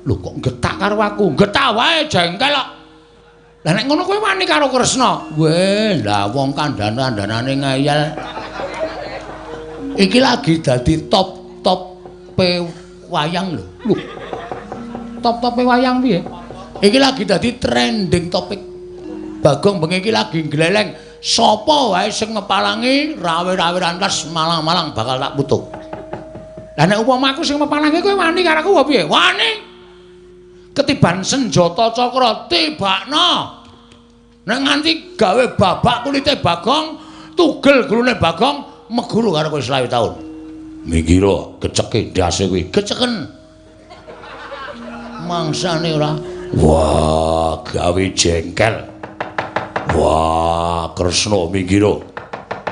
Lho kok getak karo aku? Getak wae jengkel kok. Lah nek ngono kowe wani karo Kresna? Weh, lah wong kandhan-kandhanane ngeyel. Iki lagi dadi top-top pe wayang lho. Lho. Top-tope wayang piye? Iki lagi dadi trending topik. Bagong bengi iki lagi gleleng. Sapa wae sing ngepalangi rawe-rawe rantas malang-malang bakal tak putuk. Lah nek upama aku sing mepalangi kowe wani karo aku apa piye? Wani. Ketiban senjata cakra tibakno. Nek nganti gawe babak kulite Bagong, tugel gulune Bagong, meguru karo kowe 25 taun. Minggiro geceke ndase kuwi, geceken. Mangsane ora. Wah, gawe jengkel. Wah, Kresna minggiro.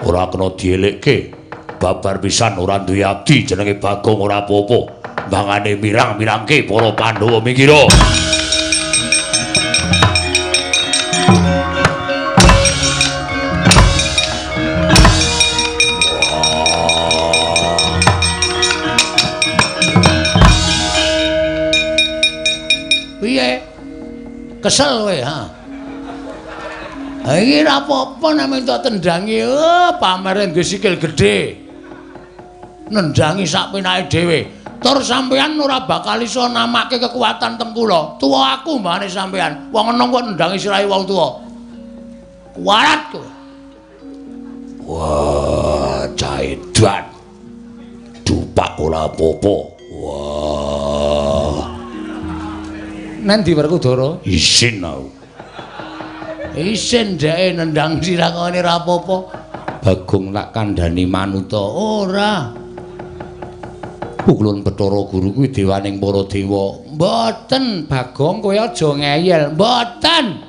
Ora kena dielekke. Babar pisan ora duwe abdi jenenge Bagong ora apa-apa. Mangane mirang-mirangke para Pandhawa minggiro. Piye? Kesel kowe, ha? Ha iki ora apa-apa nek minta tendangi, oh, pamere duwe sikil gedhe. Nendangi sak penake dhewe. Tur sampeyan ora bakal iso namake kekuatan teng kula. Tuwa aku mbane sampeyan. Wong enom kok nendangi sirahe wong tuwa. Kuwarat kowe. Wah, caedan. Dupak ora apa-apa. Wah. Nanti Werkudara? Isin aku. Isin dheke nendang sirah ngene ora apa-apa. Bagong tak kandhani manuta. Ora. Pukulun Bathara Guru kuwi dewaning para dewa. Mboten, Bagong, kowe aja ngeyel. Mboten.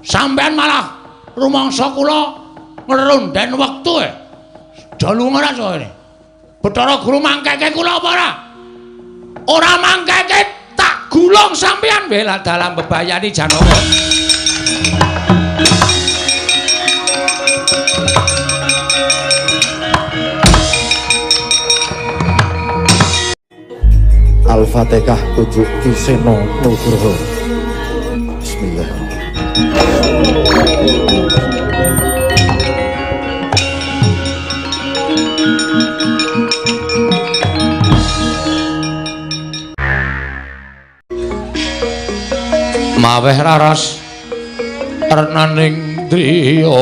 Sampeyan malah rumangsa kula ngrunden wektu e. Dalu ora kene. Bathara Guru mangkeke kula apa ora? Ora mangkeke tak gulung sampeyan bela dalam bebayani Janaka. Al-Fatihah untuk Ki Seno Nugroho. Bismillah. Maweh raras renaning driya.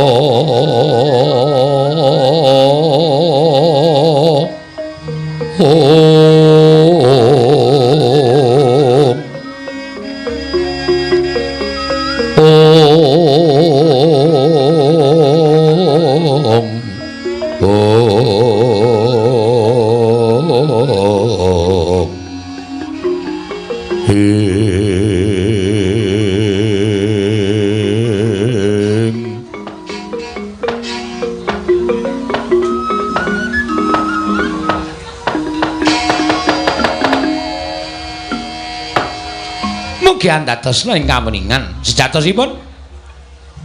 Mugi andadosna ing kamuningan sejatosipun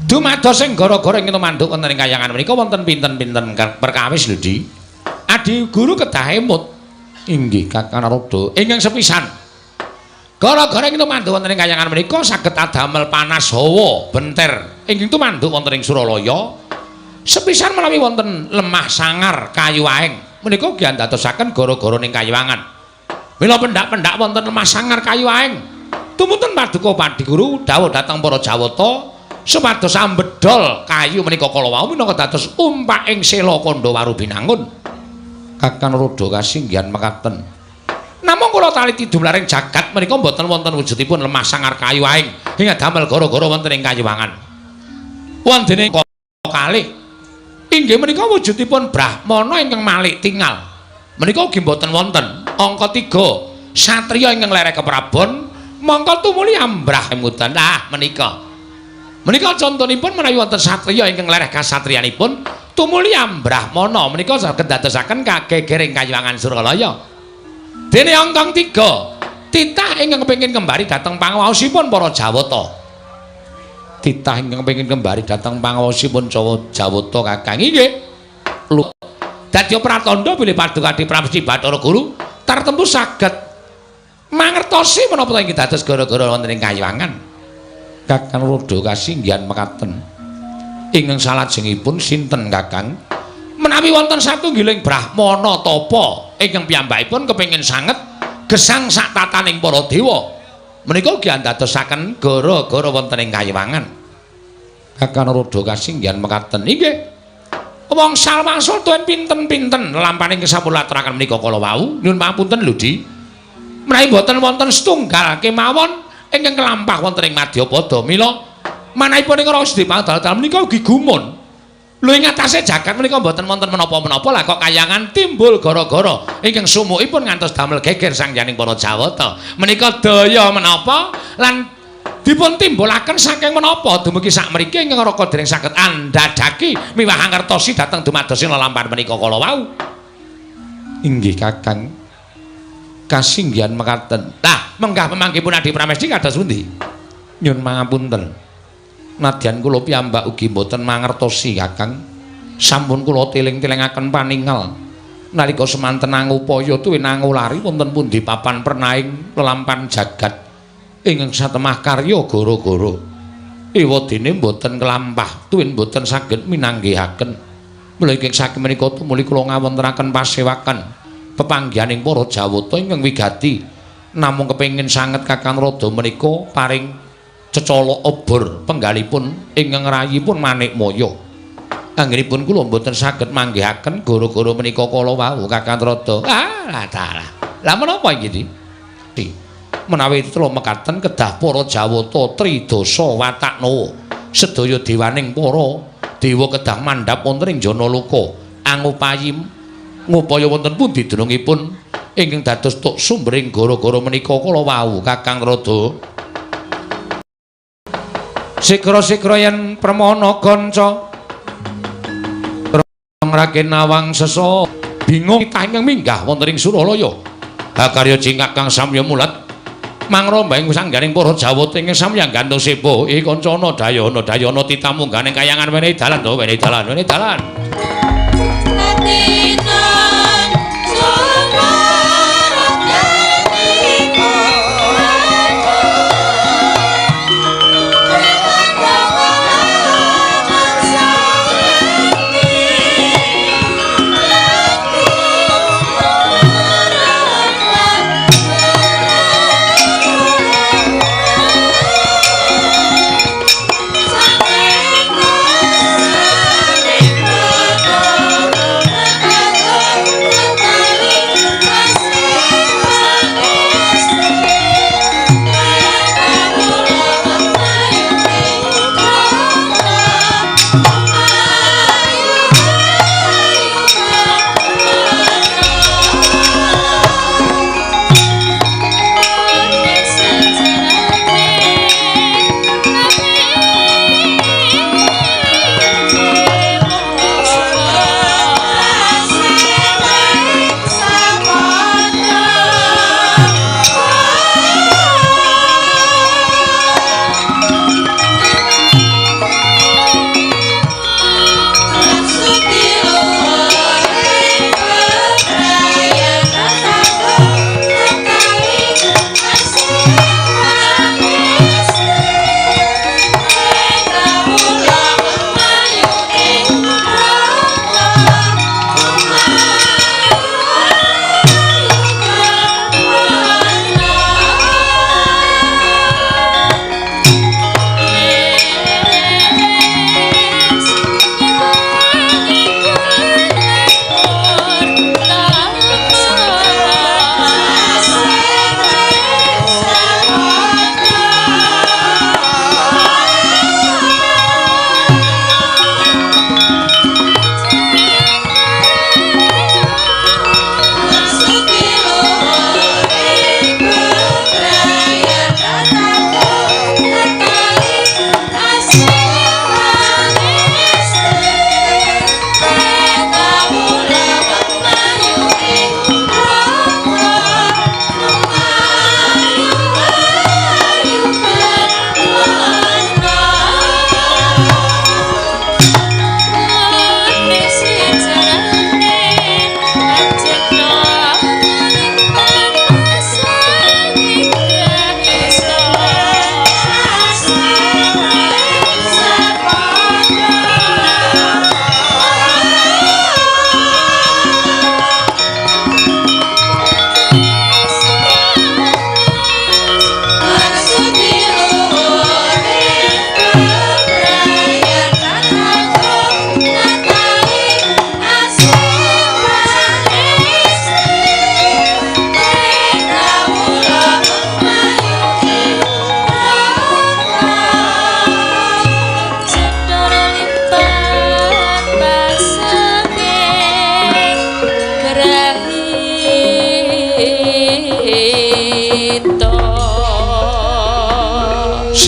dumados ing gara-gara ing tumanduk wonten ing kayangan menika wonten pinten-pinten perkawis lho Di. Adi guru kedah emut. Inggih Kakang Narada. Ingkang sepisan gara-gara ing tumanduk wonten ing kayangan menika saged adamel panas hawa benter ingkang tumanduk wonten ing Suralaya. Sepisan menawi wonten lemah sangar kayu aeng menika ugi andadosaken gara-gara ning kayangan. Mila pendak-pendak wonten lemah sangar kayu aeng tumuntun paduka Padiguru dawuh dhateng para Jawata supados ambedol kayu menika kala wau minangka dados umpaking sela kandha Warubinangun. Kakang Narada kasinggihan mekaten. Namung kula taliti dumlaring jagat menika mboten wonten wujudipun lemah sangar kayu aeng ing damel gara-gara wonten ing kayuwangan. Wondene kalih inggih menika wujudipun brahmana ingkang malik tingal. Menika ugi mboten wonten. Angka 3 satriya ingkang lereh keprabon mongko tumuli ambrah emutan. Ah menika. Menika contonipun menawi wonten satriya ingkang lereh kasatriyanipun tumuli ambrahmana menika saged dadosaken kagegering kayuwangan Suralaya. Dene angka 3 titah ingkang kepengin kembali dhateng pangaosipun para Jawata. Titah ingkang kepengin kembali dhateng pangaosipun Jawata Kakang inggih. Dadi pratandha bilih paduka Adi Pramesti Bathara Guru tartemtu saged Mangertosi menapa ta inggih dados gara-gara wonten ing kayangan. Kakang Rada kasinggihan mekaten. Ingkang salajengipun sinten Kakang? Menawi wonten satunggiling brahmana tapa ingkang piyambakipun kepengin sanget gesang sak tataning para dewa. Menika ugi andadosaken gara-gara wonten ing kayangan. Kakang Rada kasinggihan mekaten. Inggih. Wong salwangsul tuen pinten-pinten lelampaning sampun laturaken menika kala wau. Nyuwun pangapunten lho, Di. Menawi mboten wonten setunggal kemawon ingkang kelampah wonten ing madyapada. Mila manahipun ing Rasa Dipadal menika ugi gumun. Lho ing atase jagat menika mboten wonten menapa-menapa lah kok kayangan timbul gara-gara ingkang sumukipun ngantos damel geger sangyaning para Jawata. Menika daya menapa lan dipun timbulaken saking menapa dumugi sakmriki ingkang raka dereng saged andhadhaki miwah angertosi dhateng dumados lelampahan menika kala wau. Inggih Kakang. Kasinggihan mekaten. Lah, menggah pemanggihipun Adi Pramesti kados pundi? Nyun pangapunten. Nadyan kula piyambak ugi mboten mangertosi Kakang. Sampun kula teling-telingaken paningal nalika semanten angupaya tuwin angulari wonten pundi papan pernaing lelampahan jagat ingkang satemah karya gara-gara. Ewadene mboten kelampah tuwin mboten saged minanggihaken. Mula ingkang saking menika tumuli kula ngawontenaken pasewakan pepanggihaning para Jawata ingkang wigati namung kepengin sanget Kakang Rada menika paring cecolok obor penggalipun ingkang rayipun Manikmaya. Anggenipun kula mboten saged manggihaken gara-gara menika kala wau Kakang Rada. Ah, dalah. Lah menapa iki, Di? Menawi tetela mekaten kedah para Jawata tridasa wataknawa sedaya dewaning para dewa kedah mandhap wonten ing Janaloka angupayi ngupaya wonten pundi dunungipun ingkang dados tuk sumbering gara-gara menika kala wau Kakang Rada. Sigra-sigra yen permana kanca ngraken Nawang sesa bingung titah ingkang minggah wonten ing Suralaya. Hakarya cingkak kang samya mulat mangrombaing sangganing para Jawata ingkang samya gantung sepo. Kancana dayana dayana titamu ngganing kayangan wenehi dalan to, wenehi dalan, wenehi dalan. Saking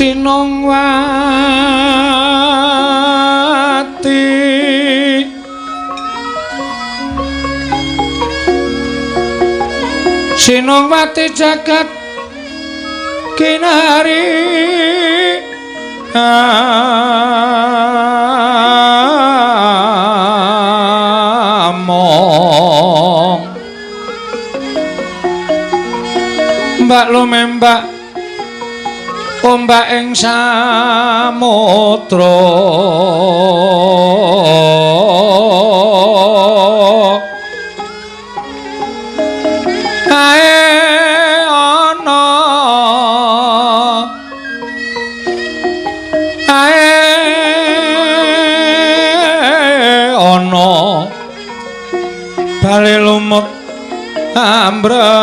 Sinongwati Sinongwati jagat kinari among mbak lumembak ombak ing samudra kae ana kae ana bali lumut ambre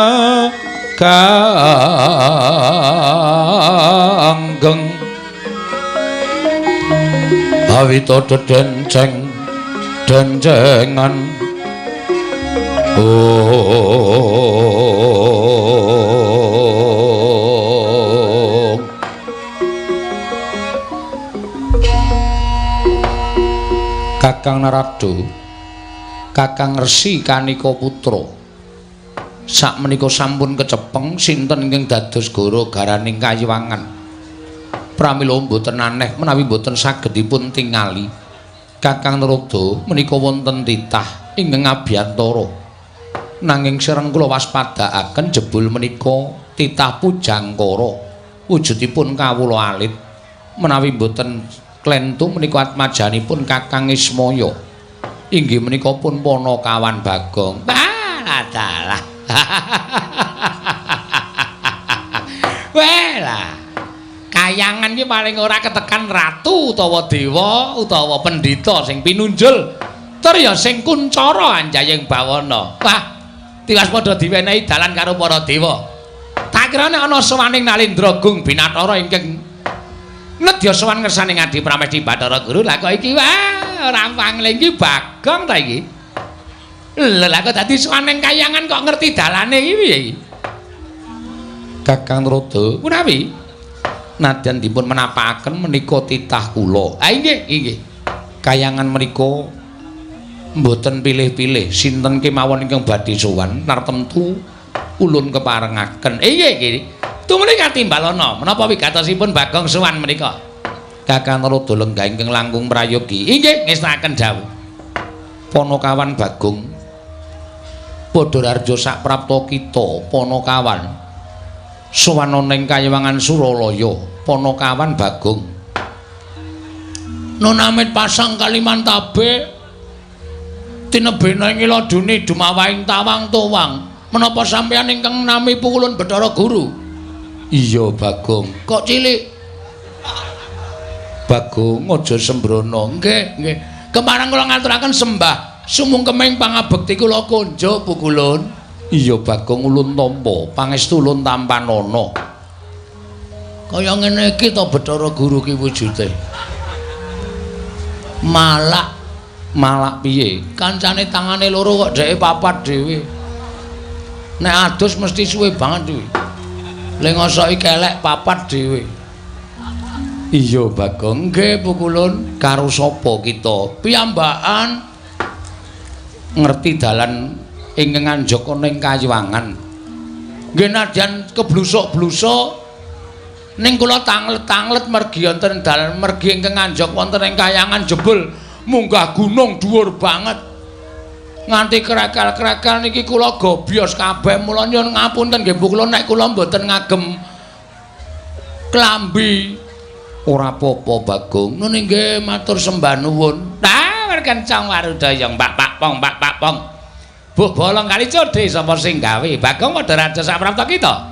ganggeng awita dedenceng dencengan oh. Kakang Narada, Kakang Resi Kanika Putra, sakmenika sampun kecepeng sinten ingkang dados goro garaning kayiwangan. Pramila mboten aneh menawi mboten saged dipun tingali. Kakang Narada menika wonten titah ingkang abiyantara. Nanging sereng kula waspadaaken jebul menika titah pujangkara wujudipun kawula alit. Menawi mboten klentu menika atmajanipun Kakang Ismaya. Inggih menika pun Panakawan Bagong. Ah, dalah. Welah. Kayangan iki paling ora ketekan ratu utawa dewa utawa pendhita sing pinunjul. Tur ya sing kuncara anjayeng bawana. Wah, tiwas padha diwenehi dalan karo para dewa. Tak kira nek ana sowaning Nalendra Gung Binatara ingkang nedya sowan ngersane Ngadi Pramesti Bathara Guru. Lah kok iki wah ora pangling iki Bagong ta iki. Lha lah kok dadi sowan ning kayangan kok ngerti dalane iki piye iki? Kakang Narada, punawi nadyan dipun menapakaken menika titah kula. Ah inggih, inggih. Kayangan menika mboten pilih-pilih sinten kemawon ingkang badhe sowan nartemtu ulun keparengaken. Inggih, nggih. Tumuli katimbalana menapa wigatosipun Bagong sowan menika? Kakang Narada lenggah ingkang langkung prayogi. Inggih, ngestakaken dawuh. Panakawan Bagong padha rarja saprapta kita Panakawan sowan ana ing kayiwangan Suralaya. Panakawan Bagong nunamit pasang Kalimantabe tinebena ing ladune dumawahing tawang tuwang. Menapa sampeyan ingkang nami pukulun Bathara Guru? Iya Bagong. Kok cilik? Bagong aja sembrono. Nggih, nggih. Kepareng kula ngaturaken sembah sumungkeming pangabekti kula konjo pukulun. Iya Bagong ulun tampa, pangestu ulun tampanana. Kaya ngene iki to Bathara Guru ki wujude. Malak, malak piye? Kancane tangane loro kok dheke papat dhewe. Nek adus mesti suwe banget kuwi. Le ngosoki kelek papat dhewe. Iya Bagong. Nggih pukulun. Karo sapa kita? Piyambakan ngerti dalan ingkang anjaka ning kayiwangan. Nggih nadyan keblusuk-blusuk ning kula tanglet-tanglet mergi wonten dalan mergi ingkang anjak wonten ing kayangan jebul munggah gunung dhuwur banget. Nganti krekal-krekal niki kula gobyos kabeh. Mula nyuwun ngapunten nggih kula nek kula mboten ngagem klambi. Ora apa-apa Bagong. Nun nggih matur sembah nuwun. Nah, kencang warudaya mbak pak pong mbak pak pong. Buh bolong kali codhe sapa sing gawe? Bagong padha raja saprapta kita.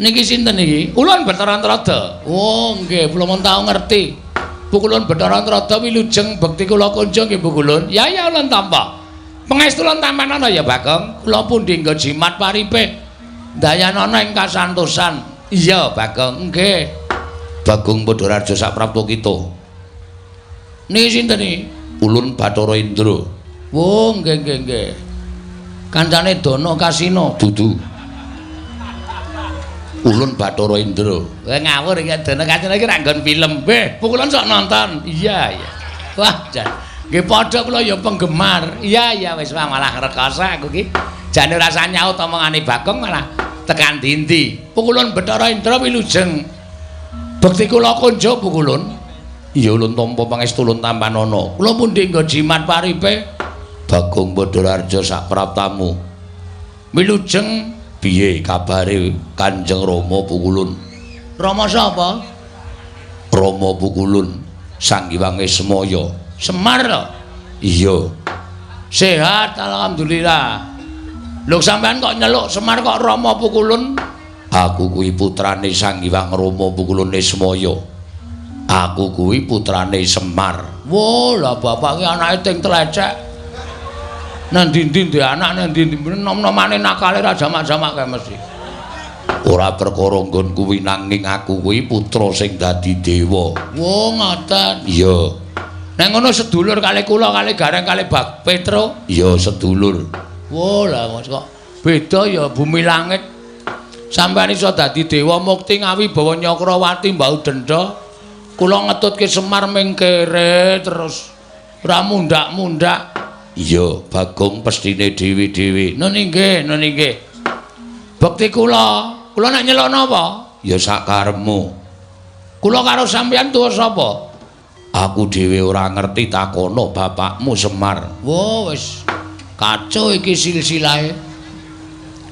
Niki sinten niki? Ulun Bathara Narada. Oh nggih, kula mun tau ngerti. Pukulun Bathara Narada wilujeng bekti kula kunjung nggih pukulun. Ya ya ulun tampa. Pangestu ulun tampanana ya Bagong. Kula pundi nggo jimat paripe. Dayanana ing kasantosan. Iya Bagong, nggih. Bagong padha raja saprapta kita. Niki sinten niki? Ulun Bathara Indra. Oh nggih nggih nggih. Kancane Dana Kasina dudu. Ulun Bathara Indra. Kowe ngawur iki dene kancane iki ra nggon film. Beh, pukulun sok nonton. Iya, iya. Wah, jan. Nggih padha kula ya penggemar. Iya, iya wis malah rekoso aku iki. Jane ora usah nyaut omongane Bagong malah tekan dindi. Pukulun Bathara Indra wilujeng. Bekti kula kunjuk pukulun. Iya ulun tampa pangestu ulun tampanana. Kula pundi nggo jimat paripe? Bagong Badararja sak praptamu. Wilujeng piye kabare Kanjeng Rama Pukulun? Rama sapa? Rama Pukulun Sang Hyang Ismaya. Semar lho. Iya. Sehat alhamdulillah. Lho sampean kok nyeluk Semar kok Rama Pukulun? Aku kuwi putrane Sang Hyang Rama Pukulun Ismaya. Aku kuwi putrane Semar. Wo, lah bapak ki anake ting tlecek. Nang ndi-ndi ndek anak nang ndi-ndi nom-nomane nakale ra jamak-jamak kae mesti. Ora perkara nggon kuwi nanging aku kuwi putra sing dadi dewa. Wo, ngoten. Iya. Nek ngono sedulur kalih kula kalih Gareng kalih Bak Petro. Iya, sedulur. Wo, lah kok beda ya bumi langit. Sampeyan iso dadi dewa mukti ngawibawa Nyakrawati mbau denda. Kula ngetutke Semar ming kere terus ora mundak-mundak. Iya, Bagong pestine dhewe-dhewe. Nun inggih, nun inggih. Bekti kula, kula nek nyeluk napa? Ya sakarepmu. Kula karo sampeyan tuwa sapa? Aku dhewe ora ngerti takono bapakmu Semar. Wo wis kacau iki silsilahe.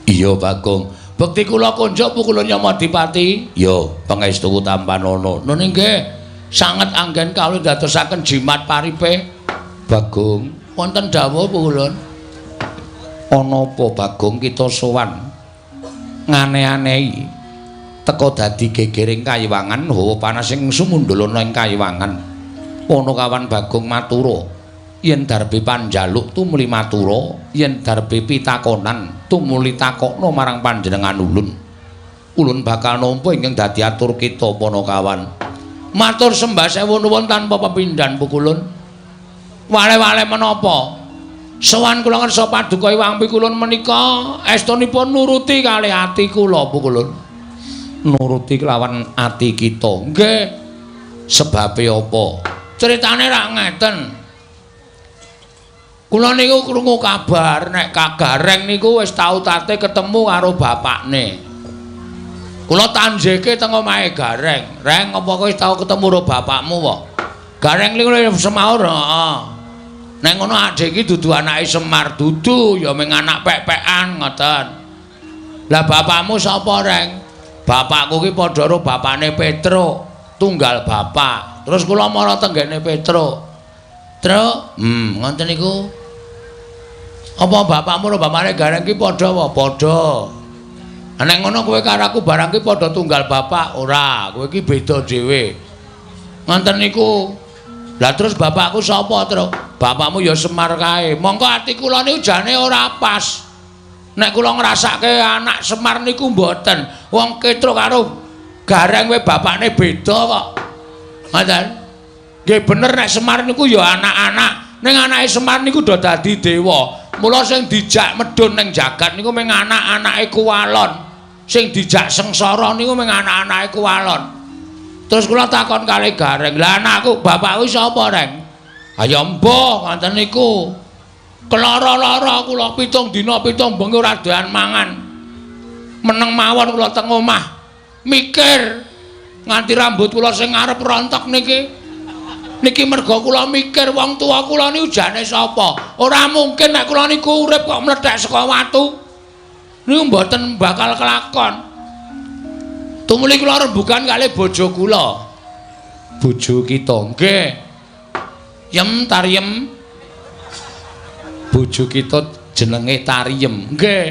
Iya, Bagong. Bekti kula kunjuk pukulun Yamadipati. Ya, pangestuku tampanana. Nun inggih, sanget anggen kawula ndadosaken jimat paripe. Bagong, wonten dawuh pukulun. Ana apa Bagong kita sowan ngane-anehi teka dadi gegering kayiwangan hawa panas sing sumundul ana ing kayiwangan. Panakawan Bagong matura yen darbe panjaluk tumuli matura, yen darbe pitakonan tumuli takokna marang panjenengan ulun. Ulun bakal nampa ingkang dadi atur kita Panakawan. Matur sembah sewu nuwun tanpa pepindhan pukulun. Wale-wale menapa? Sowan kula ngersa paduka Iwang Pikulun menika estunipun nuruti kalih ati kula pukulun. Nuruti kelawan ati kita. Nggih. Sebabe apa? Critane rak ngeten. Kula niku krungu kabar nek Kagareng niku wis tau tate ketemu karo bapakne. Kula tanjeke teng omahe Gareng. Reng, apa kowe wis tau ketemu karo bapakmu wae? Gareng niku semaur, heeh. Nek ngono adhe iki dudu anake Semar, dudu ya mung anak pek-pekan ngoten. Lah bapakmu sapa, Reng? Bapakku ki padha karo bapakne Petruk, tunggal bapak. Terus kula mara tenggene Petruk. Truk, ngoten niku. Apa bapakmu karo bapakne Gareng ki padha apa? Padha. Nek ngono kowe karo aku barang ki padha tunggal bapak, ora, kowe ki beda dhewe. Ngoten niku. Lah terus bapakku sapa, Truk? Bapakmu ya Semar kae. Mongko ati kula niku jane ora pas. Nek kula ngrasake anak Semar niku mboten. Wong Petruk karo Gareng kowe bapakne beda kok. Ngoten. Nggih bener nek Semar niku ya anak-anak. Ning anake Semar niku do dadi dewa. Mula sing dijak medhun ning jagat niku mung anak-anake Kuwalon. Sing dijak sengsara niku mung anak-anake Kuwalon. Terus kula takon kalih Gareng, "Lah anakku, bapakku sapa, Reng?" "Ayo mbuh, ngoten niku. Kelara-lara kula 7 dina 7 bengi ora doyan mangan. Meneng mawon kula teng omah. Mikir nganti rambut kula sing ngarep rontok niki. Niki merga kula mikir wong tuwa kula niku jane sapa? Ora mungkin nek kula niku urip kok mlethek saka watu. Niku mboten bakal kelakon." Tumuli kula rembugan kalih bojo kula. Bojo kita nggih. Yem Tariem. Bojo kita jenenge Tariem. Nggih.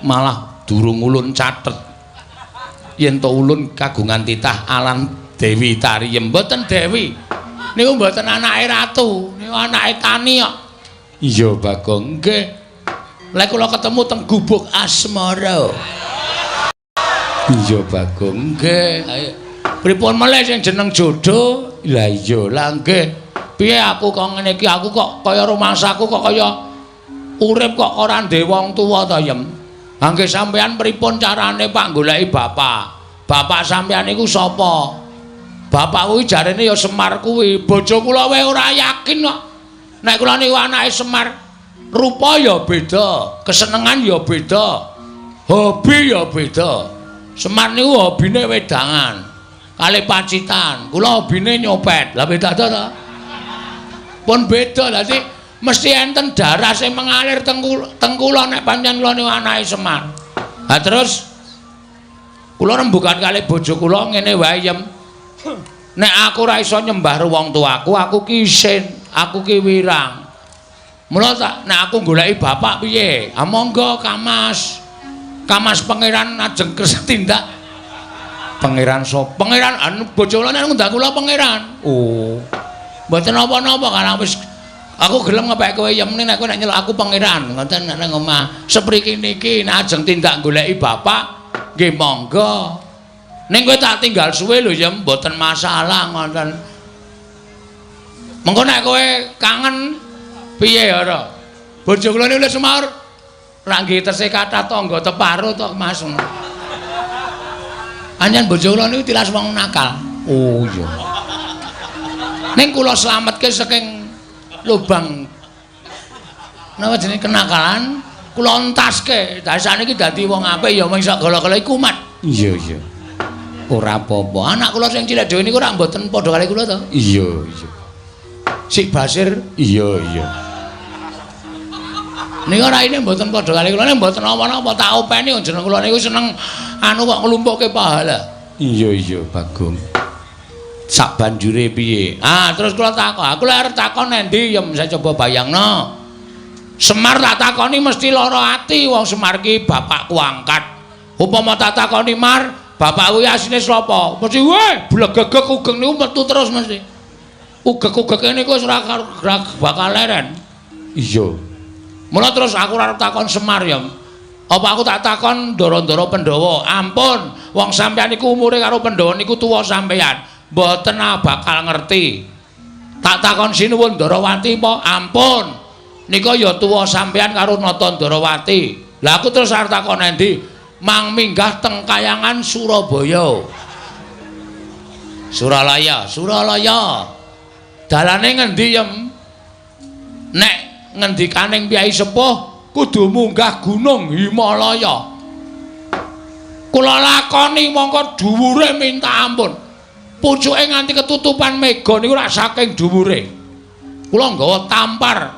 Malah durung ulun catet. Yen to ulun kagungan titah alan Dewi Tariem. Mboten Dewi. Niku mboten anake ratu, niku anake tani kok. Iya, Bagong. Nggih. Lek kula ketemu teng gubuk asmara. Iya, Bagong. Nggih. Pripun melih sing jeneng jodoh? Lah iya, lah nggih. Piye aku kok ngene iki? Aku kok kaya rumangsaku kok kaya urip kok ora ndek wong tuwa ta, Yem. Angge sampean pripun carane Pak goleki bapak? Bapak sampean niku sapa? Bapak kuwi jarene ya Semar kuwi. Bojo kula wae ora yakin kok. Nek kula niku anake Semar, rupa ya beda, kesenengan ya beda, hobi ya beda. Semar niku hobine wedangan, kalih pacitan. Kula hobine nyopet. Lah beda to? Pun beda. Dadi mesti enten darah sing mengalir teng kula nek pancen kula niku anake Semar. Ha terus kula rembugan kalih bojo kula ngene wae yem. Nek aku ora iso nyembah wong tuaku, aku ki isin, aku ki wirang. Mula tak nek aku goleki bapak piye? Ha monggo Kamas. Kamas pangeran ajeng kersa tindak. Pangeran sapa? Pangeran anu bojo kula nek ngundang kula pangeran. Oh. Mboten napa-napa karena wis aku gelem ngepek kowe yem nek kowe nek nyeluk aku pangeran ngoten nek nang omah. Sepriki niki nek ajeng tindak goleki bapak nggih monggo. Ning kowe tak tinggal suwe lho yem mboten masalah ngoten. Mengko nek kowe kangen piye ya ora? Bojo kula niku wis semaur ra nggih tesih kathah tangga teparo to Mas. Anjen bojo kula niku tilas wong nakal. Oh iya. Ning kula slametke saking lubang napa jenenge kenakalan, kula entaske. Dadi saniki dadi wong apik ya mung sak gala-gala iku kumat. Iya iya. Ora apa-apa. Anak kula sing cilik dhewe niku ora mboten padha kali kula to. Iya iya. Sik Basir iya iya. Niku raine mboten padha kali kula nek mboten napa-napa tak openi jeneng kula niku seneng anu kok nglumpukke pahala. Iya iya Bagong. Sak banjure piye? Ah terus kula takon, aku lek arep takon endi ya saya coba bayangno. Semar tak takoni mesti lara ati wong Semar ki bapakku angkat. Upama tak takoni Mar, bapakku asline sapa? Mesti weh blegegeg ugeng niku metu terus mesti. Ugeg-ugege niku wis ora bakal leren. Iya. Mula terus aku arep takon Semar ya. Apa aku tak takon ndara-ndara Pandhawa? Ampun, wong sampeyan niku umure karo Pandhawa niku tuwa sampeyan. Mboten bakal ngerti. Tak takon sinuwun Ndarawati apa? Ampun. Nika ya tuwa sampeyan karo Nata Ndarawati. Lah aku terus arep takon endi? Mang minggah teng kayangan Surabaya. Suralaya, Suralaya. Dalane ngendi yem? Nek ngendikaning Kyai Sepuh kudu munggah gunung Himalaya. Kula lakoni mongko dhuwure minta ampun. Pucuke nganti ketutupan mega niku rak saking dhuwure. Kula nggawa tampar.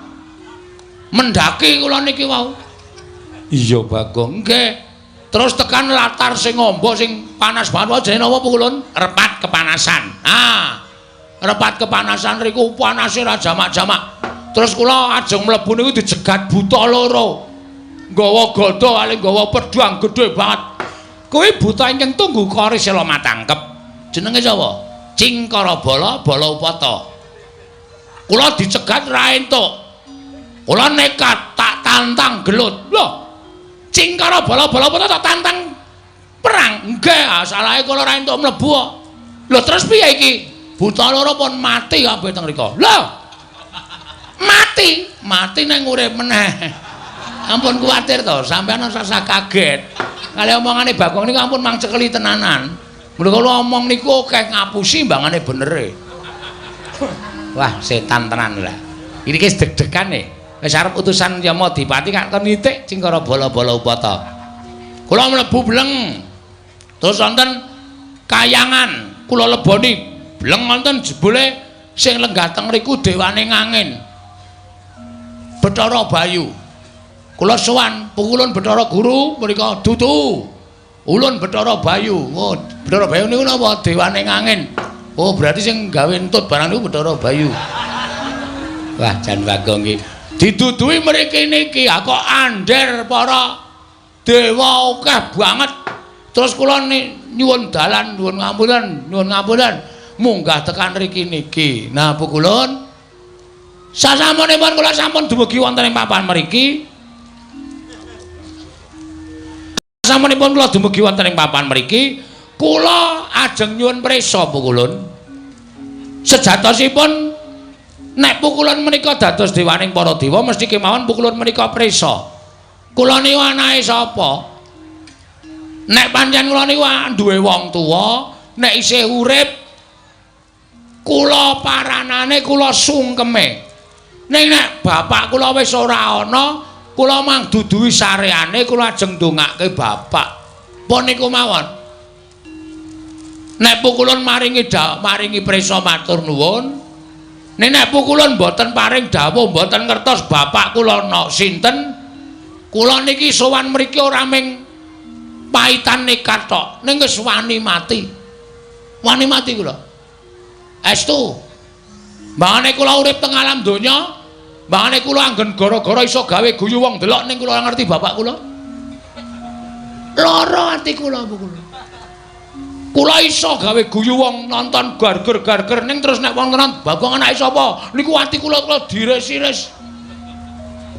Mendaki kula niki wau. Iya Bagong, nggih. Terus tekan latar sing amba sing panas banget jenenge napa Pukulun? Repat kepanasan. Ah. Repat kepanasan riku panase ra jamak-jamak. Terus kula ajeng mlebu niku dijegat buta loro. Nggawa gada kali nggawa pedhang gedhe banget. Kuwi buta ingkang tunggu kori sela matangkep. Jenenge sapa? Cingkara Bala Bala Upata. Kula dicegat ra entuk. Kula nekat tak tantang gelut. Lho. Cingkara Bala Bala Upata tak tantang perang. Nggih, salahe kula ra entuk mlebu kok. Lho terus piye iki? Buta loro pun mati kabeh teng mriku. Lho. Mati, mati nang urip meneh. Ampun kuwatir to, sampeyan ora usah kaget. Kali omongane Bagong niku ampun mang cekeli tenanan. Mula kula omong niku akeh ngapusi mbangane benere. Wah, setan tenan lah. Iki wis deg-degan e. Wis arep utusan Yamadipati kak kon nitik Cingkara Bala-bala Upata. Kula mlebu bleng. Terus wonten kayangan, kula leboni bleng wonten jebule sing lenggah teng mriku dewane ngangin. Bathara Bayu. Kula sowan pukulun Bathara Guru mriku dudu. Ulun Bathara Bayu. Oh, Bathara Bayu niku napa? Dewane ngangin. Oh, berarti sing gawe entut barang niku Bathara Bayu. Wah, jan Bagong iki. Didudui mriki niki, kok ander para dewa akeh banget. Terus kula nyuwun dalan, nyuwun ngapunten, nyuwun ngapunten, munggah tekan mriki niki. Nah, pukulun sasampunipun kula sampun dumugi wonten ing papan mriki. Sasampunipun kula dumugi wonten ing papan mriki, kula ajeng nyuwun prisa pukulun. Sejatosipun nek pukulun menika dados dewaning para dewa mesti kemawon pukulun menika prisa. Kula niku anake sapa? Nek pancen kula niku duwe wong tuwa, nek isih urip kula paranane, kula sungkeme. Ning nek bapak kula wis ora ana, kula mang duduhi sareane, kula ajeng ndongake bapak. Pun niku mawon. Nek pukulun maringi maringi prisa matur nuwun. Nek nek pukulun mboten paring dawuh, mboten ngertos bapak kula ana sinten, kula niki sowan mriki ora ming paitan nekat tok, ning wis wani mati. Wani mati kula. Estu. Mbangane kula urip teng alam donya, mbangane kula anggen gara-gara iso gawe guyu wong delok ning kula ngerti bapak kula. Lara ati kula kula. Kula iso gawe guyu wong nonton garger-garger ning terus nek wong tenan Bagong anake sapa? Niku ati kula kula diris-iris.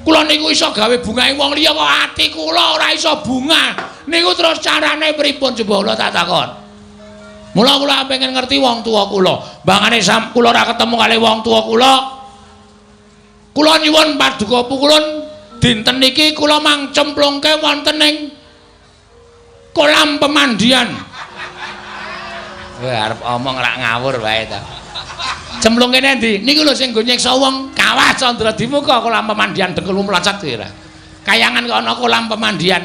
Kula niku iso gawe bungahe wong liya kok ati kula ora iso bunga. Niku terus carane pripun coba kula tak takon. Mula kula pengen ngerti wong tuwa kula. Mbangane sam kula ora ketemu kali wong tuwa kula. Kula nyuwun paduka pukulun dinten niki kula mang cemplungke wonten ing kolam pemandian. Wah, arep omong rak ngawur wae ta. Cemplungke endi? Niku lho sing nggo nyiksa wong Kawah Candra Dimuka kolam pemandian dengkul mlocot kuwi ora. Kayangan kok ana kolam pemandian.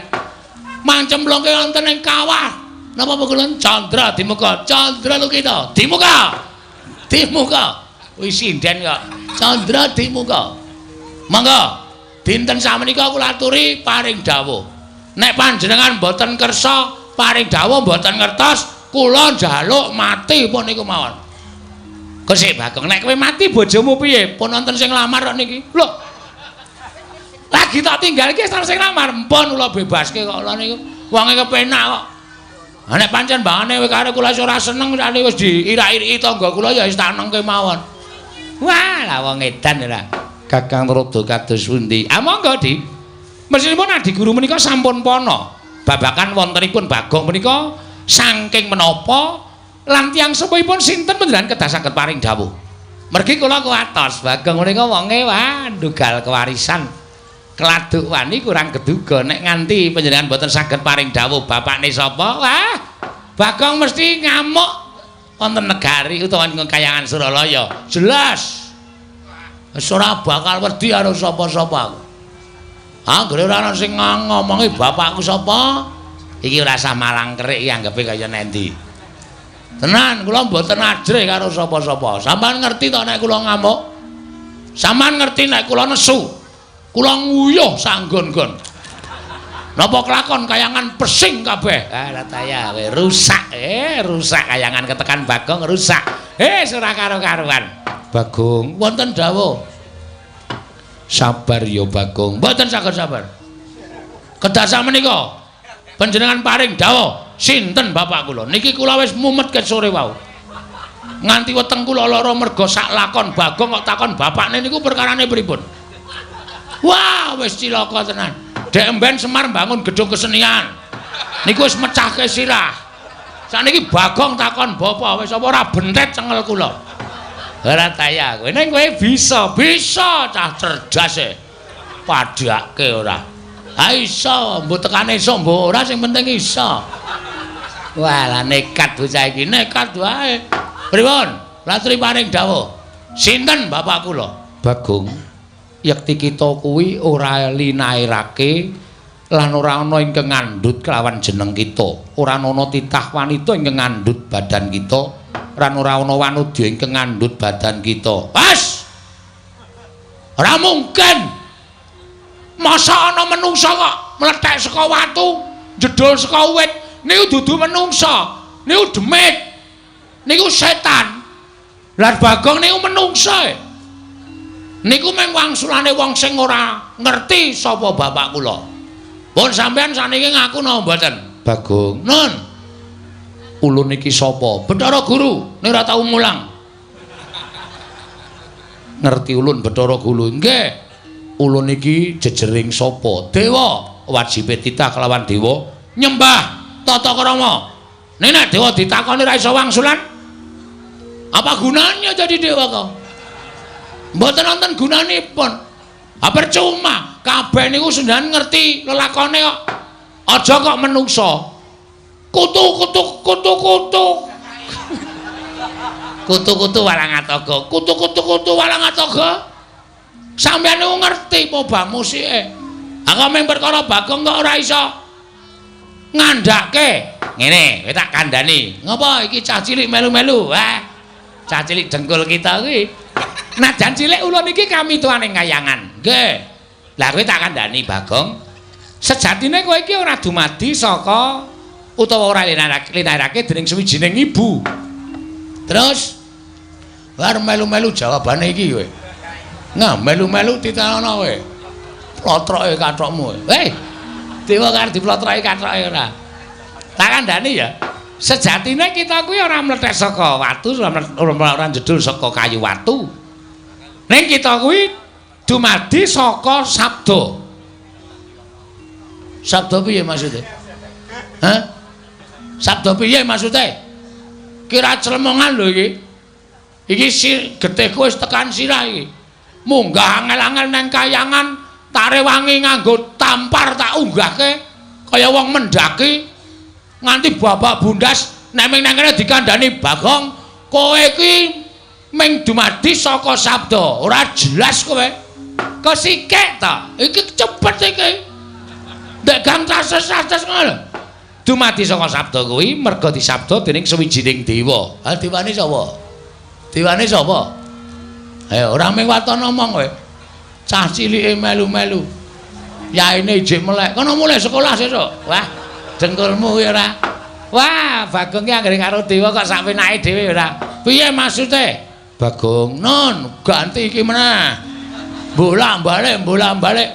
Mang cemplungke wonten ing kawah. Napa pukulun Candra Dimuka? Candra Lukita. Dimuka. Dimuka. Wis sinden kok. Candra Dimuka. Monggo. Dinten samenika kula aturi paring dawuh. Nek panjenengan mboten kersa paring dawuh mboten ngertos, kula njaluk mati pun niku mawon. Kok Bagong, nek kowe mati bojomu piye? Pun wonten sing nglamar kok niki. Lho. Lagi tak tinggal iki wis sing nglamar. Mpun kula bebaske kok kula niku. Wonge kepenak kok. Ha nek pancen mbangane kowe karo kula ora seneng sakniki wis diirak-iriki tangga kula ya wis tak nengke mawon. Wah, lah wong edan ora. Kakang Rada kados pundi? Ah monggo, Dik. Mesinipun Adi Guru menika sampun pana. Babakan wontenipun Bagong menika saking menapa lan tiyang sepuhipun sinten panjenengan kedah saged paring dawuh. Mergi kula kuwatos Bagong menika wonge wah ndugal kewarisan. Keladuk wani kurang keduga nek nganti panjenengan mboten saged paring dawuh bapakne sapa? Wah, Bagong mesti ngamuk wonten negari utawa ing kayangan Suralaya. Jelas. Wis ora bakal wedi karo sapa-sapa aku. Anggere ora ana sing ngomongi bapakku sapa, iki ora usah malang kerik iki anggepe kaya nendi. Tenan kula mboten ajrih karo sapa-sapa. Sampeyan ngerti to nek kula ngamuk? Sampeyan ngerti nek kula nesu? Kula nguyuh sanggon-gon. Napa kelakon kayangan pesing kabeh? Ah lataya kowe rusak. Rusak kayangan ketekan Bagong rusak. Ora karo-karuan. Bagong, wonten dawuh. Sabar ya Bagong. Mboten saged sabar. Kedah samenika panjenengan paring dawuh sinten bapak kula. Niki kula wis mumet ket sore wau. Nganti weteng kula lara merga sak lakon Bagong kok takon bapakne niku perkarane pripun. Wah, wis cilaka tenan. Dek emben Semar mbangun gedung kesenian. Niku wis mecahke sirah. Sakniki Bagong takon bapak wis apa ora bentet cengel kula. Ora taya kowe. Ning kowe bisa, bisa cah cerdas e. Padhake ora. Ha iso, mbok tekane iso mbok ora sing penting iso. Wah, lah nekat bocah iki, nekat wae. Pripun? Latri paring dawuh. Sinten bapak kula? Bagong. Yekti kita kuwi ora linairake lan ora ana ingkang ngandhut kelawan jeneng kita. Ora ana titah wanita ingkang ngandhut badan kita, lan ora ana wanudya ingkang ngandhut badan kita. Pas. Ora mungkin. Masa ana menungsa kok mlethek saka watu, jedul saka wit, niku dudu menungsa, niku demit. Niku setan. Lah Bagong niku menungsa. Niku mung wangsulane wong sing ora ngerti sapa bapak kula. Pun sampean saniki ngaku napa mboten? Bagong. Nun. Ulun iki sapa? Bathara Guru, nek ora tau mulang. Ngerti ulun Bathara Guru? Nggih. Ulun iki jejering sapa? Dewa. Wajibe titah kelawan dewa nyembah tata krama. Nek nek dewa ditakoni ra iso wangsulan, apa gunanya jadi dewa kok? Mboten wonten gunanipun. Ha percuma. Kabeh niku sendan ngerti lelakone kok. Aja kok menungso. Kutu kutu kutu kutu. Kutu kutu walang atoga. Kutu kutu kutu walang atoga. Sampeyan niku ngerti pobah musike. Aku mung perkara Bagong kok ora iso ngandhake. Ngene, kowe tak kandhani. Ngopo iki cah cilik melu-melu? Wah. Cah cilik dengkul kita kuwi. Najan cilik ulun iki kami tuane kayangan. Nggih. Lah kowe tak kandhani Bagong. Sejatine kowe iki ora dumadi saka utawa ora linarake dening suwijining ibu. Terus bar melu-melu jawabane iki kowe. Nah, melu-melu titenono kowe. Plotroke kathokmu. Hei. Dewa karo diplotroke kathoke ora. Tak kandhani ya. Sejatine kita kuwi ora mlethek saka watu, ora jedul saka kayu watu. Ning kita kuwi dumadi saka sabda. Sabda piye maksude? Hah? Sabda piye maksude? Kira clemongan lho iki. Iki getihku wis tekan sirah iki. Munggah angel-angel nang kayangan, tarewangi nganggo tampar tak unggahke kaya wong mendaki nganti babak bundas nek ming nang kene dikandhani Bagong, kowe iki ming dumadi saka sabda, ora jelas kowe. Kesikek ta? Iki cepet iki. Ndek gang cases-cases ngono lho. Dumadi saka sabda kuwi merga disabda dening suwijining dewa. Ha dewane sapa? Dewane sapa? Ayo ora mung waton omong kowe. Cah cilike melu-melu. Yaine ijik melek. Kono mulih sekolah sesuk. Wah, dengkulmu kuwi ora. Wah, Bagong ki anggere karo dewa kok sak penake dhewe ora. Piye maksude? Bagong, non, ganti iki meneh. Bolak-balik, bolak-balik.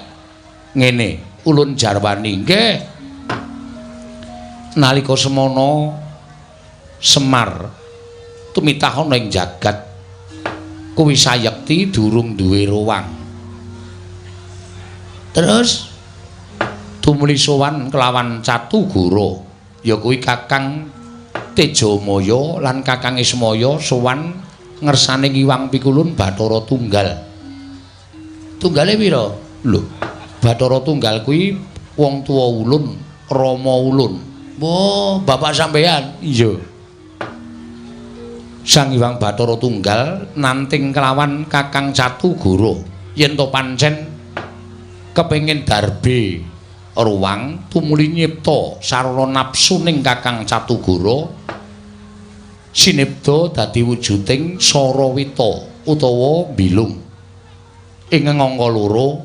Ngene, ulun jarwani nggih. Nalika semono Semar tumitah ana ing jagat kuwi sayekti durung duwe ruwang. Terus tumuli sowan kelawan Catugara, ya kuwi Kakang Tejamaya lan Kakang Ismaya sowan ngersane Ngiwang Pikulun Bathara Tunggal. Tunggale pira? Lho, Bathara Tunggal kuwi wong tuwa ulun, rama ulun. Oh, bapak sampeyan? Iya. Sang Hyang Bathara Tunggal nanting kelawan Kakang Catugara yen to pancen kepengin darbe ruwang tumuli nyipta sarana nafsu ning Kakang Catugara sinipta dadi wujuding Sarawita utawa Bilung. Ing angka loro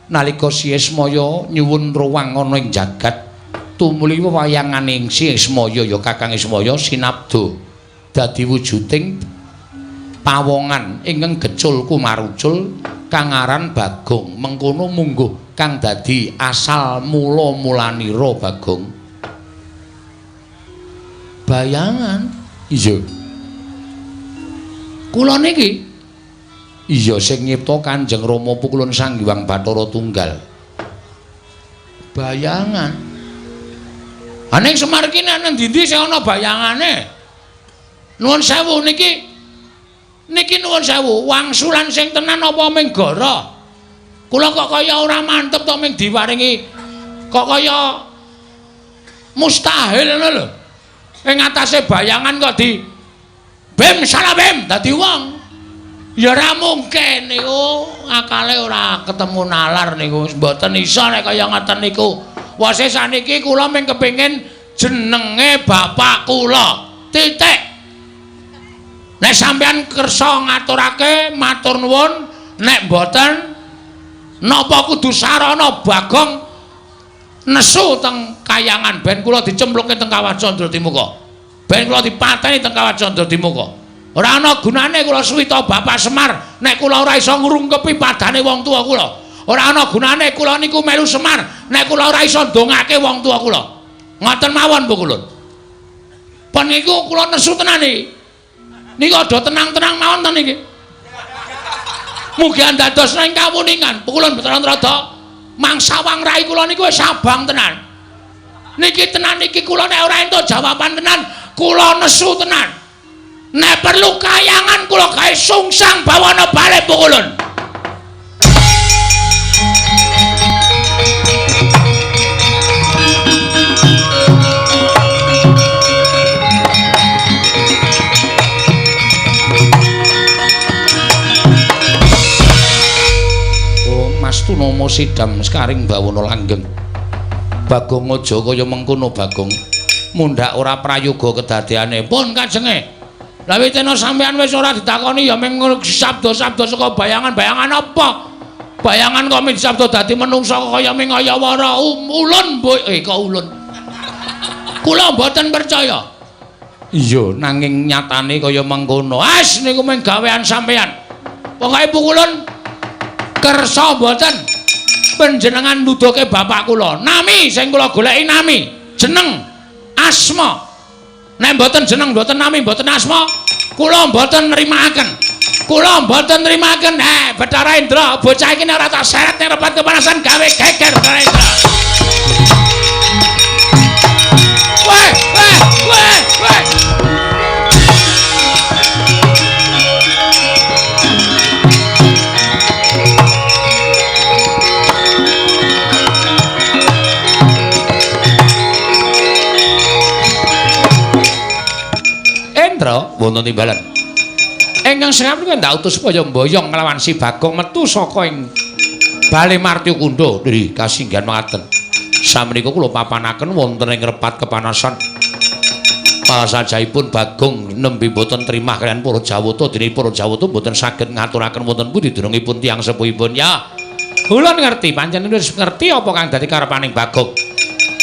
nalika Si Ismaya nyuwun ruwang ana ing jagat tumuli wewayanganing Si Ismaya ya Kakang Ismaya sinabda dadi wujuding pawongan ingkang gecul kumarucul kang aran Bagong. Mengkono mungguh kang dadi asal mula mulanira Bagong. Bayangan? Iya. Kula niki? Iya, sing nyipta Kanjeng Rama Pukulun Sang Hyang Bathara Tunggal. Bayangan. Ning Semar iki nang ndi-ndi sing ana bayangane? Nuwun sewu niki. Niki nuwun sewu, wangsulan sing tenan apa ming gara? Kula kok kaya ora mantep to ming diwaringi kok kaya mustahil ngono lho. Ing atase bayangan kok di bim salah bim dadi wong. Ya ora mungkin niku, akale ora ketemu nalar niku, mboten iso nek kaya ngoten niku. Wase saniki kula mung kepengin jenenge bapak kula. Titik. Nek sampeyan kersa ngaturake matur nuwun, nek mboten napa kudu sarana Bagong nesu teng kayangan ben kula dicemplungke teng Kawah Candradimuka. Ben kula dipateni teng Kawah Candradimuka. Ora ana gunane kula suwita Bapak Semar nek kula ora iso ngrungkepi padane wong tuwa kula. Ora ana gunane kula niku melu Semar nek kula ora iso ndongake wong tuwa kula. Ngoten mawon Bu Kulun. Pun niku kula nesu tenan iki. Niku aja tenang-tenang mawon to niki. Mugi andados ing kawuningan Pukulun Bathara Narada mangsawang rai kula niku wis abang tenan. Niki tenan niki kula nek ora entuk jawaban tenan, kula nesu tenan. Nek perlu kayangan kula gawe sungsang bawana balik Pukulun. Purnomo sidam sekaring bawana langgeng. Bagong aja kaya mengkono Bagong. Mundhak ora prayoga kedadeane. Pun kajenge. Lah witena sampean wis ora ditakoni ya mung sabda-sabda saka bayangan-bayangan apa? Bayangan kok mung sabda dadi menungsa kaya ming ayawara ulun kok ulun. Kula mboten percaya. Iya, nanging nyatane kaya mengkono. As niku mung gawean sampean. Pokoke pukulun kersa mboten panjenengan nuduhke bapak kula. Nami sing kula goleki nami, jeneng, asma. Nek mboten jeneng, mboten nami, mboten asma, kula mboten nrimakaken. Kula mboten nrimakaken. Bathara Indra, bocah iki nek ora tak seret ning repat kepanasan gawe geger Bathara Indra. Weh, weh, weh, weh. Indra wonten timbalan. Ingkang sengap niku ndak utus supaya mboyong nglawan si Bagong metu saka ing Bale Martyakunda. Nggih, kasinggihan mangaten. Samenika kula papanaken wonten ing repat kepanasan. Palasajahipun Bagong nembe boten trimah kaliyan para Jawata, dene para Jawata boten saged ngaturaken wonten pundi dunungipun tiyang sepuhipun. Ya, kula ngerti, pancen wis ngerti apa kang dadi karepaning Bagong.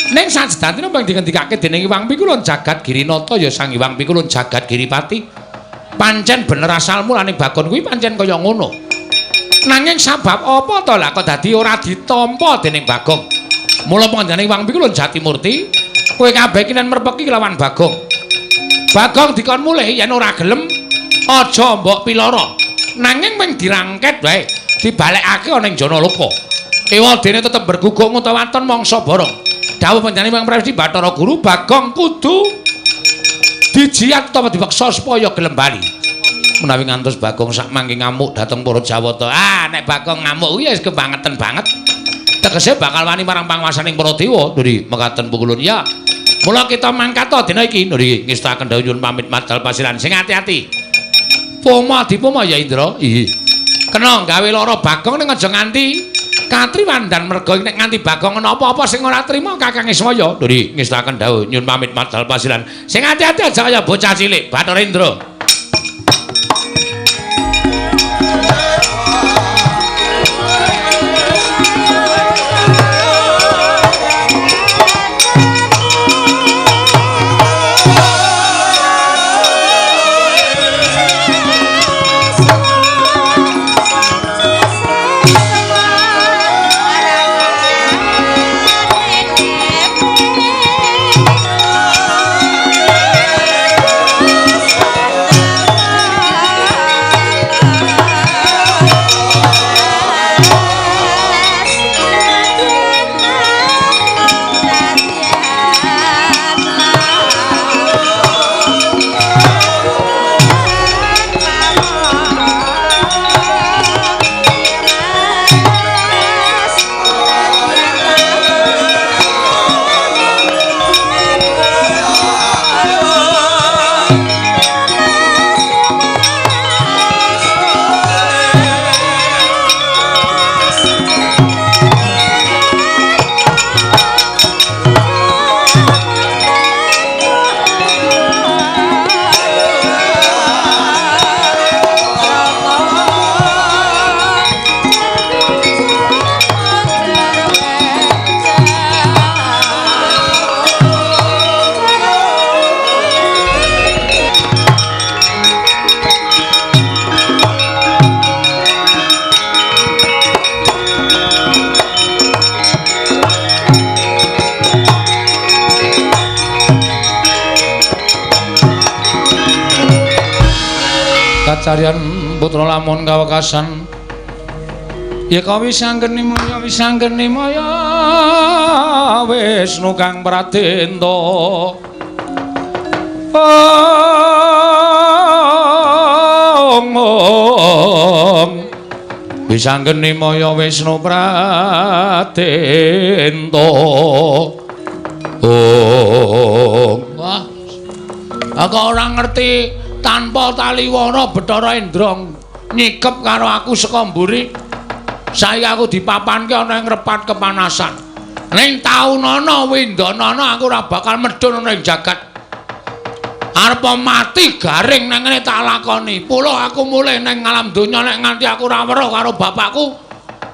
Ning sajedhatine ping dingendikake dening Hyang Pikulun Jagat Girinata ya Sang Hyang Pikulun Jagat Giripati. Pancen bener asal mulane Bagong kuwi pancen kaya ngono. Nanging sabab apa to lah kok dadi ora ditampa dening Bagong? Mula panjenengane Hyang Pikulun Jatimurti, kowe kabeh iki nen merpeki lawan Bagong. Bagong dikon mulih yen ora gelem aja mbok piloro. Nanging mung dirangket wae, dibalekake ana ing Janaloka. Ewadene tetep berguguk ngutawaton mangsa borong. Dawuh panjenengan Hyang Prawisti Bathara Guru, Bagong kudu dijiat utawa dipaksa supaya gelem bali. Menawi ngantos Bagong sak mangke ngamuk dhateng para Jawata. Ah, nek Bagong ngamuk kuwi wis kebangeten banget. Tegese bakal wani marang panguwasaning para dewa. Nggih, mekaten pukulun ya. Mula kita mangkat dina iki. Nggih, ngestakaken dawuh nyuwun pamit madal pasiran. Sing ati-ati. Poma dipoma ya Indra. Iya. Kena gawe lara Bagong ning aja nganti katriwandan merga nek nganti Bagong ana apa-apa sing ora trima Kakang Ismaya. Nggih, ngestakaken dawuh nyuwun pamit madal pasiran. Sing ati-ati aja kaya bocah cilik, Bathara Indra. Kacarian putra lamun kawekasan ya kawisanggeni maya wisanggeni maya Wisnu kang pradenta. Om wisanggeni maya Wisnu pradenta. Om. Wah, aku ora ngerti tanpa taliwana Bathara Indra nyikep karo aku saka mburi. Saiki aku dipapanke ana ing repat kepanasan. Ning taunana windanana aku ora bakal medhun ana ing jagat. Arep mati garing nang ngene tak lakoni. Puluh aku mulih ning alam donya nek nganti aku ora weruh karo bapakku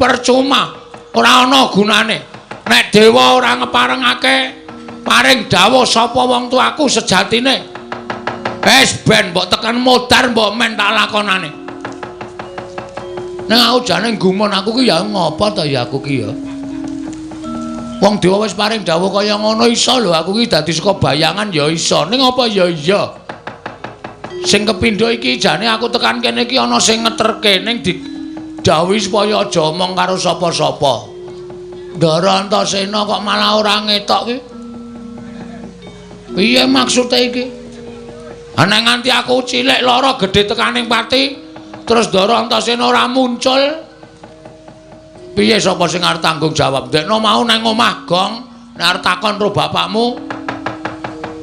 percuma. Ora ana gunane. Nek dewa ora ngeparengake paring dawuh sapa wong tuaku sejatine. Wis ben mbok tekan modar mbok men tak lakonane. Ning aku jane gumun aku ki ya ngopo ta ya aku ki ya. Wong dewa wis paring dawuh kaya ngono iso lho aku ki dadi saka bayangan ya iso. Ning apa ya iya. Sing kepindho iki jane aku tekan kene iki ana sing ngeterke ning didhawuhi supaya aja omong karo sapa-sapa. Ndara Antasena kok malah ora ngetok ki. Piye maksude iki? Ana nganti aku cilik lara gedhe tekaning pati terus Ndara Antasena ora muncul. Piye sapa sing arep tanggung jawab? Ndekno mau nang omah gong, nek arep takon karo bapakmu,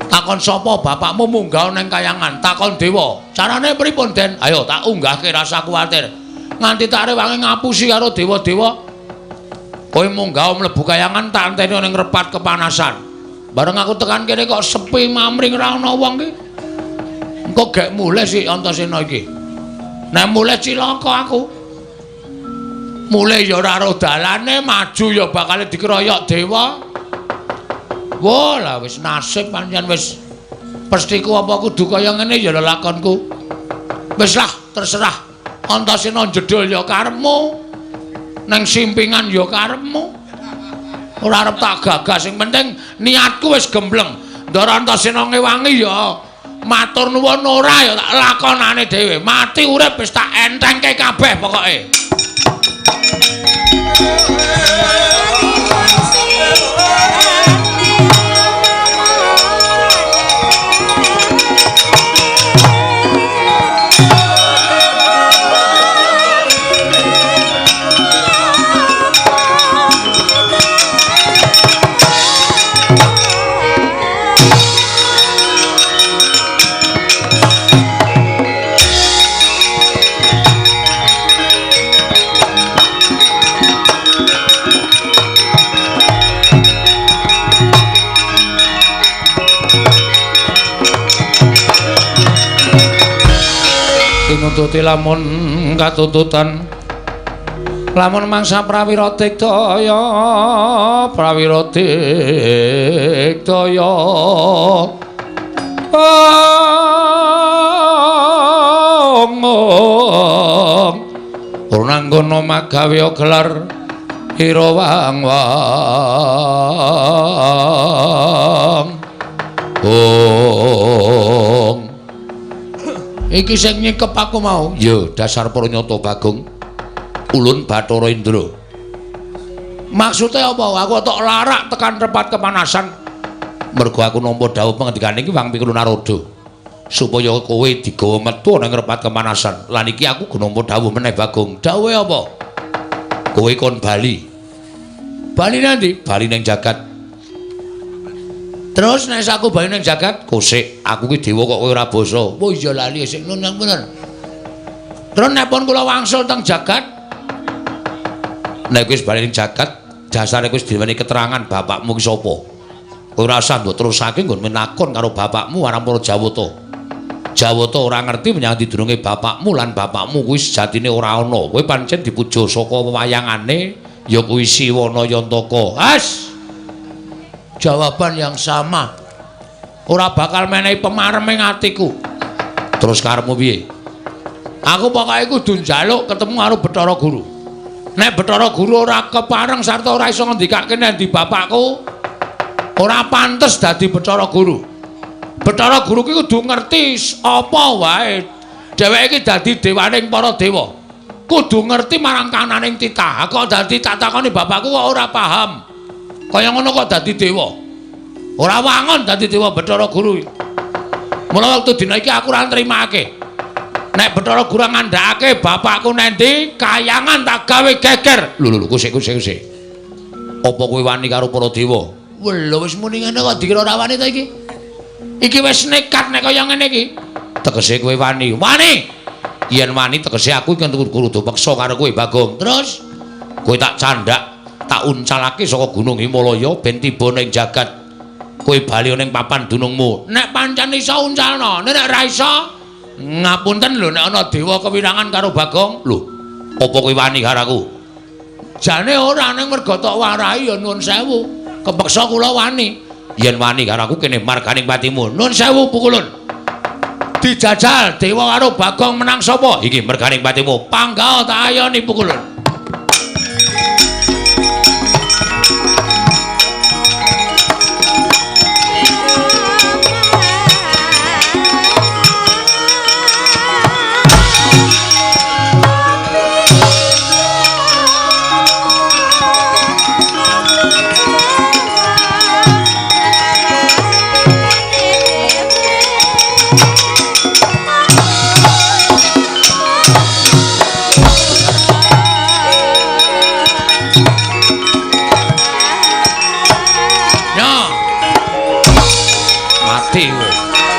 takon sapa bapakmu munggah nang kayangan, takon dewa. Carane pripun, Den? Ayo tak unggahke rasa kuwatir. Nganti tak rewangi ngapusi karo dewa-dewa. Kowe munggah mlebu kayangan tak anteni ning repat kepanasan. Bareng aku tekan kene kok sepi mamring ora ana wong ki. Engko gek mulih si Antasena iki. Nek mulih cilaka aku. Mulih ya ora ro dalane, maju ya bakal dikeroyok dewa. Wah, lah wis nasib pancen wis pestiku apa kudu kaya ngene ya lelakonku. Wis lah, terserah. Antasena jedul ya karepmu. Nang simpingan ya karepmu. Ora arep tak gagas, sing penting niatku wis gembleng. Ndara Antasena ngewangi ya matur nuwun ora ya tak lakonane dhewe. Mati urip wis tak entengke kabeh pokoke. Tinututi lamun katututan lamun mangsa prawira diktaya prawira diktaya ong urnanggono magawe gelar ira wang wang ong. Iki sing nyikep aku mau. Ya, dasar pranyata Bagong. Ulun Bathara Indra. Maksude apa? Aku tok larak tekan repat kepanasan. Mergo aku nampa dawuh pengendikane iki Wang Pikul Narada. Supaya kowe digawa metu nang repat kepanasan. Lan iki aku nampa dawuh meneh Bagong. Dawuhe apa? Kowe kon bali. Bali nanti? Bali ning jagat. Terus nek aku bali ning jagat, kosik, aku ki dewa kok kowe ora basa. Oh iya lali sik nun bener. Terus nek pun kula wangsul teng jagat, nek wis bali ning jagat, dasare wis diweni keterangan bapakmu ki sapa. Kowe ora usah mbok terusake nggon menakon karo bapakmu marang para Jawata. Jawata ora ngerti menyang didurunge bapakmu lan bapakmu kuwi sejatine ora ana. Kowe pancen dipuja saka wewayangane ya kuwi Siwana Yantaka. As jawaban yang sama. Ora bakal menehi pemarem ing atiku. Terus karepmu piye? Aku pokoke kudu njaluk ketemu karo Bathara Guru. Nek Bathara Guru ora kepareng sarta ora iso ngendikake nek ndi bapakku, ora pantes dadi Bathara Guru. Bathara Guru ki kudu ngerti apa wae. Dheweke iki dadi dewaning para dewa. Kudu ngerti marang kananing titah. Kok dadi tak takoni bapakku kok ora paham. Kaya ngono kok dadi dewa. Ora wangun dadi dewa Bathara Guru. Mula wektu dina iki aku ora nrimake. Nek Bathara Guru ngandhakake bapakku nendi, kayangan tak gawe geger. Lho lho kusik kusik kusik. Apa kowe wani karo para dewa? Lho wis muni ngene kok dikira ora wani ta iki? Iki wis nekat nek kaya ngene iki. Tegese kowe wani. Wani. Yen wani tegese aku iki kudu peksa karo kowe Bagong. Terus Kowe tak candhak, tak uncalake saka Gunung Himalaya ben tiba ning jagat. Kowe bali ning papan dunungmu. Nek pancen iso uncalno, nek ora iso ngapunten lho nek ana dewa kewirangan karo Bagong. Lho, apa kowe wani karo aku? Jane ora, ning merga tok warai ya nuwun sewu. Kepeksa kula wani. Yen wani karo aku kene marganing patimu. Nuwun sewu pukulun. Dijajal dewa karo Bagong menang sapa? Iki merganing patimu. Panggah tak ayoni pukulun.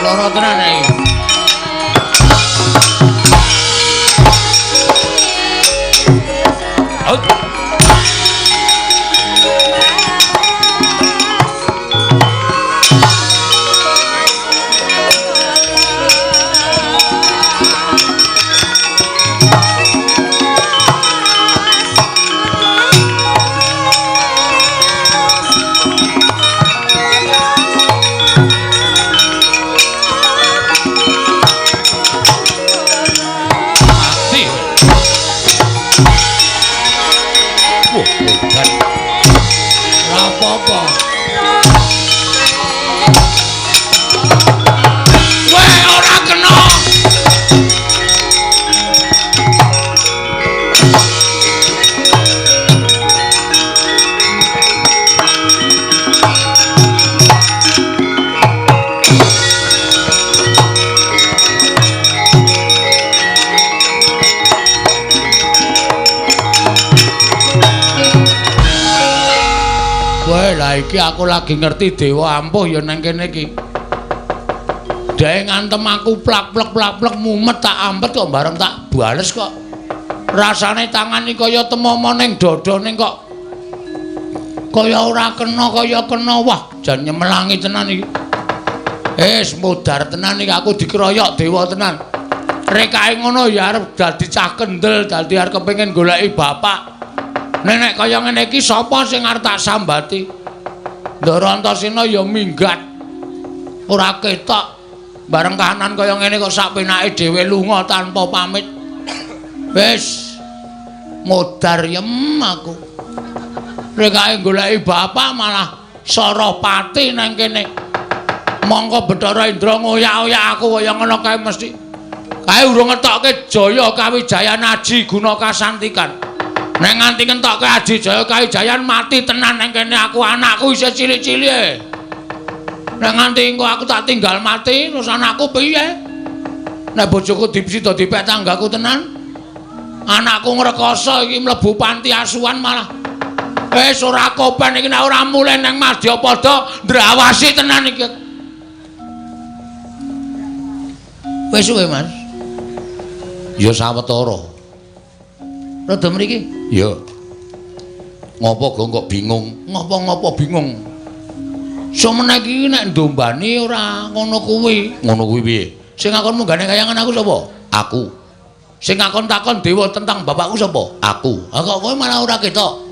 Loro tenan iki. Iki aku lagi ngerti dewa ampuh ya nang kene iki. Dhek ngantem aku plak-plek plak-plek mumet tak ampet kok bareng tak bales kok. Rasane tangan iki kaya temomo ning dada ning kok kaya ora kena kaya kena. Wah, jan nyemelangi tenan iki. Wis modar tenan iki aku dikeroyok dewa tenan. Rekake ngono ya arep dadi cah kendel, dadi arep kepengin goleki bapak. Nek kaya ngene iki sapa sing arep tak sambati? Ndara Antasena ya minggat. Ora ketok. Bareng kahanan kaya ngene kok sak penake dhewe lunga tanpa pamit. Wis modar yem aku. Rekake goleki bapak malah Sarapati nang kene. Mongko Bathara Indra ngoyak-oyak aku kaya ngono kae mesti. Kae urung ngetokke Jaya Kawijayan Aji Guna Kasantikan. Nek nganti ngentokke Aji Jaya Kawijayan mati tenan nang kene aku, anakku isih cilik-cilik. Nek nganti engko aku tak tinggal mati terus anakku piye? Nek bojoku dipsida dipek tanggaku tenan. Anakku ngrekoso iki mlebu panti asuhan malah. Wis ora kopen iki nek ora mulih nang Madyapada ndrawasi tenan iki. Wis suwe, Mas. Ya sawetara. Rada mriki? Ya. Ngopo gong kok bingung? Ngopo-ngopo bingung. Somene iki nek ndombani ora ngono kuwi. Ngono kuwi piye? Sing ngakon munggane kayangan aku sapa? Aku. Sing ngakon takon dewa tentang bapakku sapa? Aku. Ha kok kowe malah ora ketok.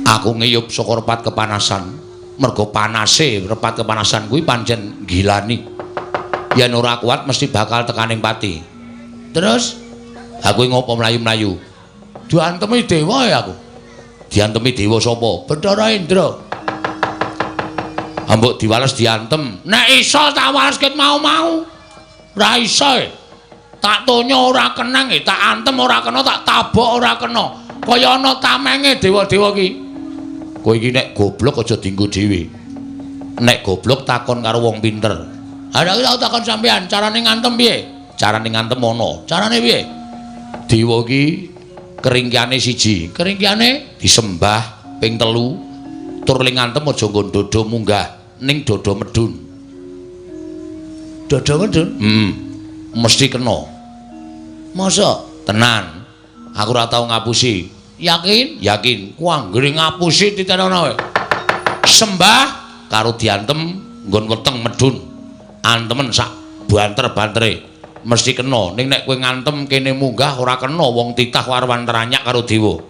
Aku ngiyup saka repat kepanasan. Mergo panase repat kepanasan kuwi pancen gilani. Yen ora kuat mesti bakal tekaning pati. Terus aku ngopo mlayu-mlayu? Diantemi dewa ya aku. Diantemi dewa sapa? Bathara Indra. Ambok diwales diantem. Nek iso tak wales ket mau-mau. Ora iso. Tak tonyo ora kenang, tak antem ora kena, tak tabok ora kena. Kaya ana tamenge dewa-dewa ki. Kowe iki nek goblok aja dienggo dhewe. Nek goblok takon karo wong pinter. Ha nek aku takon sampean, carane ngantem piye? Carane ngantem ana. Carane piye? Dewa iki keringkiane siji, keringkiane disembah ping 3, tur ling ngantem aja nggon dodo munggah ning dodo medun. Dodo medun? Mesti kena. Masa? Tenan. Aku ora tau ngapusi. Yakin? Yakin. Ku anggere ngapusi titenono kowe. Sembah karo diantem nggon weteng medhun. Antemen sak banter-bantere mesti kena. Ning nek kowe ngantem kene munggah ora kena wong titah warwan teranyak karo dewa.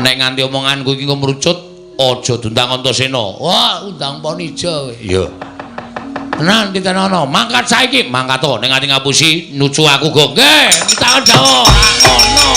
Nek nganti omonganku iki ngrucut aja diundang Antasena. Wah, undang Ponija kowe. Iya. Tenan titenono, mangkat saiki, mangkat to nek nganti ngapusi nucu aku go. Nggih, takon Jawa. Ngono.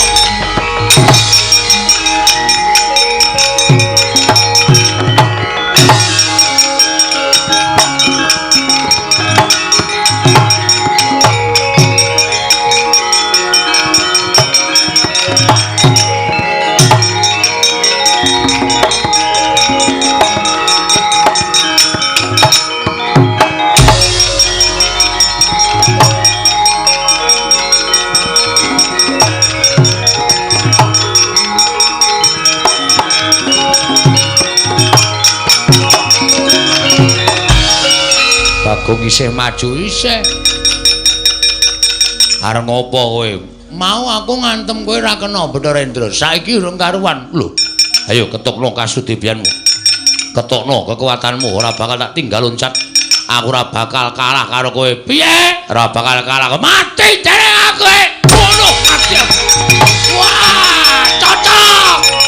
Bagong isih maju isih. Arep ngopo kowe? Mau aku ngantem kowe ora kena Bathara Indra. Saiki urung karuan. Lho. Ayo ketokno kasudebianmu. Ketokno kekuatanmu, ora bakal tak tinggal loncat. Aku ora bakal kalah karo kowe. Piye? Ora bakal kalah. Mati dereng aku. Ngono mati. Wah, cocok.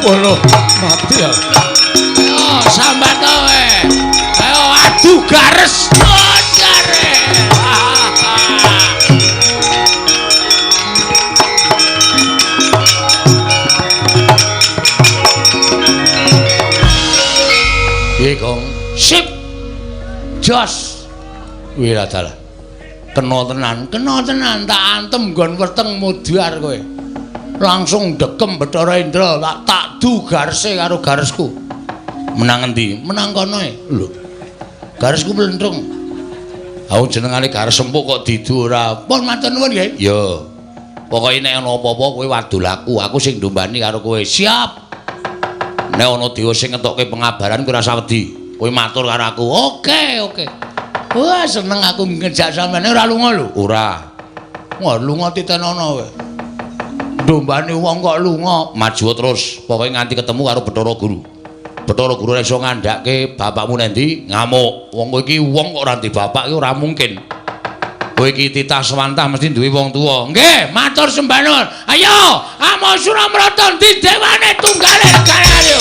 Waduh, mati ya. Ayo sambat kowe. Ayo adu gares. Jare. Piye, Gong? Sip. Jos. Wiradalah. Kena tenan tak antem nggon weteng mudhar kowe. Langsung dekem Bathara Indra, tak du garese karo garesku. Menang endi? Menang kono e. Lho. Garesku mlentrung. Aku jenengane gares empuk kok didu ora. Pun matur nuwun nggih. Ya. Pokoke nek ana apa-apa kowe wadul aku, aku sing ndombani karo kowe. Siap. Nek ana dewa sing ngetokke pengabaran kowe ora usah wedi. Kowe matur karo aku. Oke, oke. Wah, seneng aku ngejak sampeyan ora lunga lho. Ora. Wah, lunga titenono kowe. Dombane wong kok lunga, maju terus. Pokoke nganti ketemu karo Bathara Guru. Bathara Guru ora iso ngandhake bapakmu nendi, ngamuk. Wong kowe iki wong kok ora ndek bapak iki ora mungkin. Kowe iki titah sewantah mesti duwe wong tuwa. Nggih, matur sembah nuwun. Ayo, amo Suramrata ndi dewane tunggale negara ayo.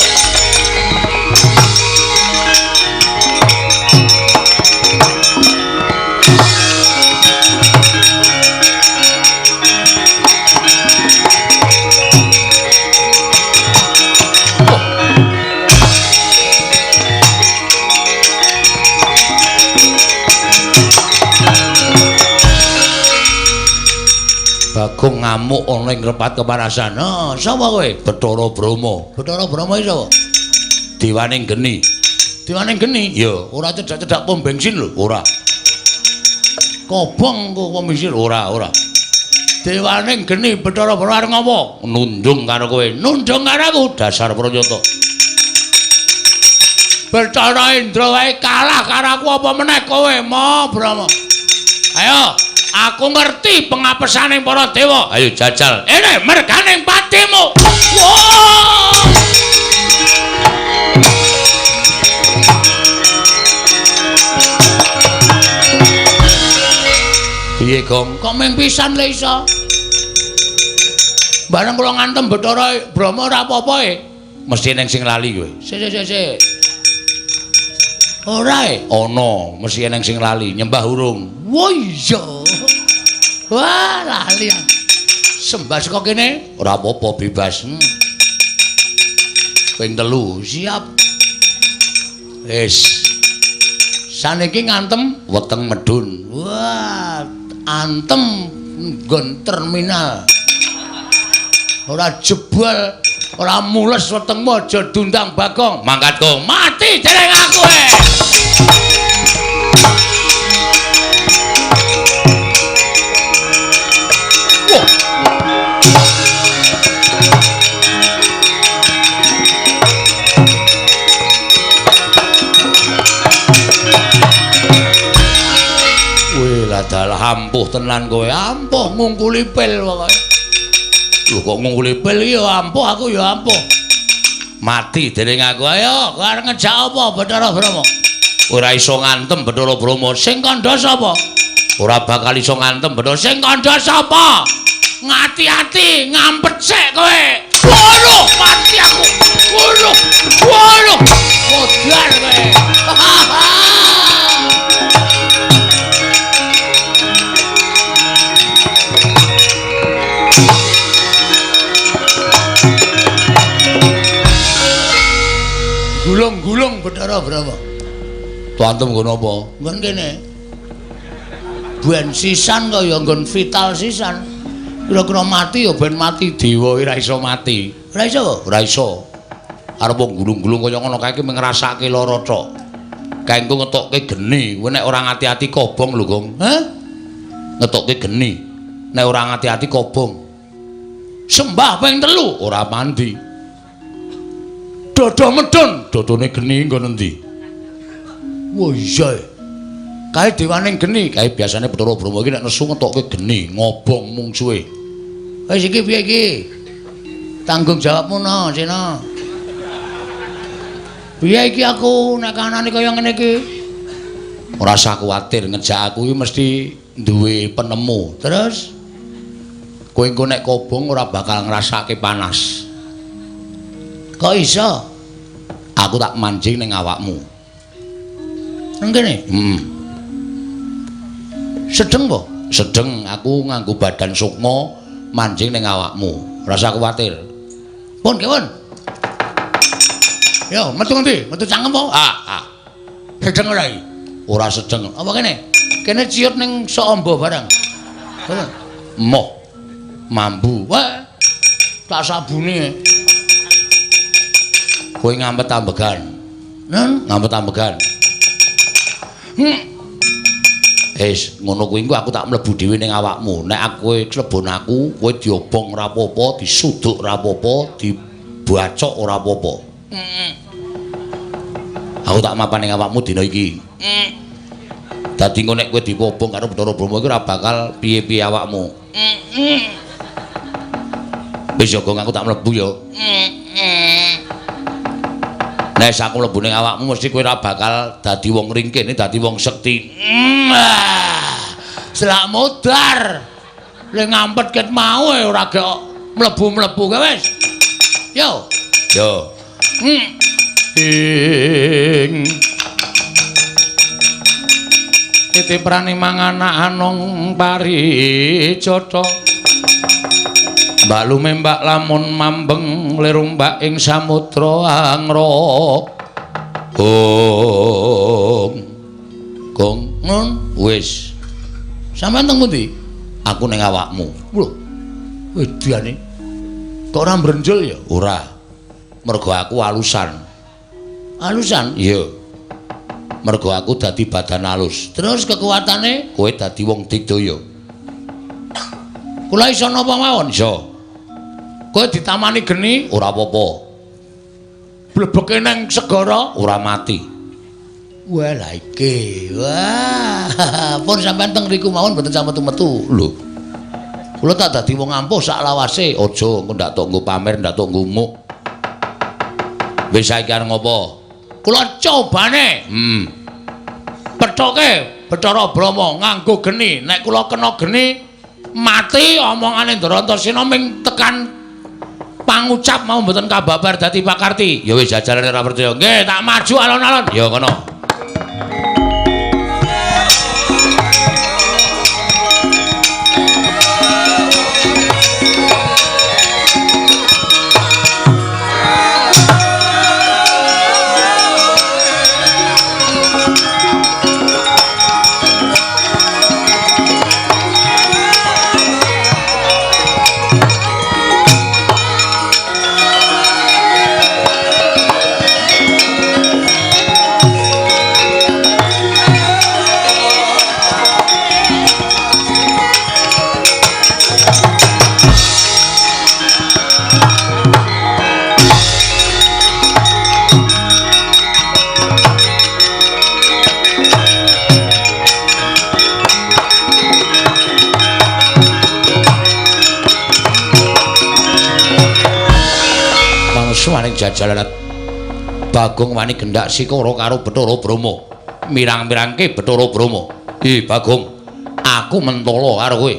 Bagong ngamuk ana ing repat kepanasan. Oh, sapa kowe? Bathara Brahma. Bathara Brahma iki sapa? Dewane geni. Dewane geni? Ya, ora cedhak-cedhak pom bensin lho, ora. Kobong kok pom bensin ora, ora. Dewane geni Bathara Brahma arep ngopo? Nundung karo kowe. Nundung karo aku dasar pranyata. Bathara Indra wae kalah karo aku apa meneh kowe, Ma Brahma. Ayo. Aku ngerti pengapesane para dewa. Ayo jajal. Ene merganing patimu. Wah! Piye, Gong? Kok mung pisan le iso? Bareng kula ngantem Bathara Brahma ora apa-apa e. Mesti eneng sing lali kowe. Sik sik sik. Ora e? Ana, mesti eneng sing lali, nyembah urung. Wah iya. Wah, lali. Sembah saka kene ora apa-apa bebas. Ping 3, siap. Wis. Saniki ngantem weteng medhun. Wah, antem nggon terminal. Ora jebol, ora mules wetengmu aja diundang Bagong. Mangkat Gong, mati dereng aku e. Wah. Wih lah dalah ampuh tenan kowe. Ampuh ngungkuli pil pokoke. Lho kok ngungkuli pil iki ya ampuh, aku ya ampuh. Mati dening aku. Ayo, kowe arep ngejak apa Bathara Brahma? Ora iso ngantem Bathara Brahma. Sing kandha sapa? Ora bakal iso ngantem Bathara. Sing kandha sapa? Ngati-ati, ngampet sik kowe. Waduh, mati aku. Waduh. Waduh. Modar kowe. Gulung-gulung Bathara Brahma. Tuantem nggon apa? Nggon kene. Ben sisan kaya nggon vital sisan. Kira-kira mati ya ben mati dewa ora iso mati. Ora iso? Ora iso. Arep gulung-gulung kaya ngono kae iki ngrasake lara tok. Kae engko ngetokke geni, kowe nek ora ngati-ati kobong lho, Gong. Hah? Ngetokke geni. Nek ora ngati-ati kobong. Sembah ping 3 ora mandi. Dodo medun, dodone geni nggon endi? Wah iya. Kae dewaning geni, kae biasane Bathara Brahma iki nek nesu ngetokke geni, ngobong mungsuhe. Wis iki piye iki? Tanggung jawabmu no, Sena. Piye iki aku nek kanane kaya ngene iki? Ora usah kuwatir, ngejak aku iki mesti duwe penemu. Terus kowe engko nek kobong ora bakal ngrasake panas. Kok iso? Aku tak manjing ning awakmu. Nang kene? Heeh. Sedeng po? Sedeng, aku nganggo badan sukma manjing ning awakmu. Ora usah kuwatir. Pun, kewon. Yo, metu ngendi? Metu cangkem po? Ah, ah. Sedeng ora iki? Ora sedeng. Apa kene? Kene ciut ning sok amba barang. Moh. Mambu. Wah. Tak sabune. Kowe ngampet ambegan. Nen, ngampet ambegan. Wis, ngono kuwi engko aku tak mlebu dhewe ning awakmu. Nek aku klebon aku, kowe diobong ora apa-apa, disuduk ora apa-apa, dibacok ora apa-apa. Aku tak mapan ning awakmu dina iki. Dadi engko nek kowe diobong karo Bathara Brahma iki ora bakal piye-piye awakmu. Wis ya, Gong, aku tak mlebu ya. Nek aku mlebu ning awakmu mesti kowe ora bakal dadi wong ringkih, dadi wong sekti. Selak modar. Le ngampet ket mau ora gek mlebu-mlebu kae wis. Yo. Yo. Ing titi prani manganak anung parijata. Mbak lumembak lamun mambeng lirumbak ing samudra angra. Gong. Gong, nun wis. Sampeyan teng pundi? Aku ning awakmu. Lho. Wedane. Kok ora mbrenjul ya? Ora. Mergo aku alusan. Alusan? Iya. Mergo aku dadi badan alus. Terus kekuatane kowe dadi wong digdaya. Kula iso napa mawon? Iso. Kowe ditamani geni ora apa-apa. Blebeke nang segara ora mati. Wah lha iki. Wah, pun sampean teng riku mawon mboten sampe metu-metu. Lho. Kula tak dadi wong ampuh sak lawase. Aja engko ndak tok nggo pamer, ndak tok nggo muk. Wis saiki arep ngopo? Kula cobane. Pethoke Bathara Brahma nganggo geni. Nek kula kena geni mati omongane Ndrantasena ming tekan pangucap mau mboten kababar dadi pakarti. Ya wis jajalane ora percaya. Nggih, tak maju alon-alon. Ya kono. Suwaning jajalalat. Bagong wani gendak sikara karo Bathara Brahma. Mirang-mirangke Bathara Brahma. "Ih, Bagong, aku mentala karo kowe.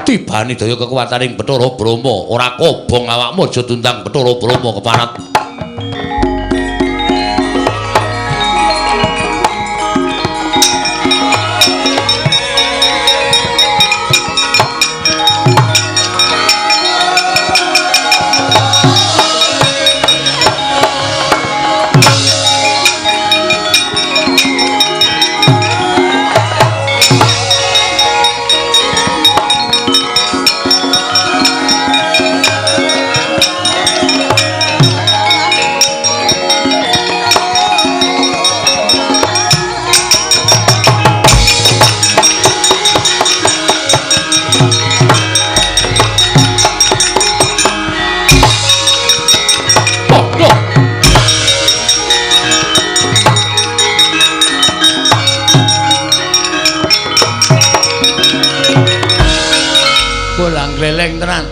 Tibane daya kekuwataning Bathara Brahma, ora kobong awakmu aja diundang Bathara Brahma keparat." Gleleng tenan.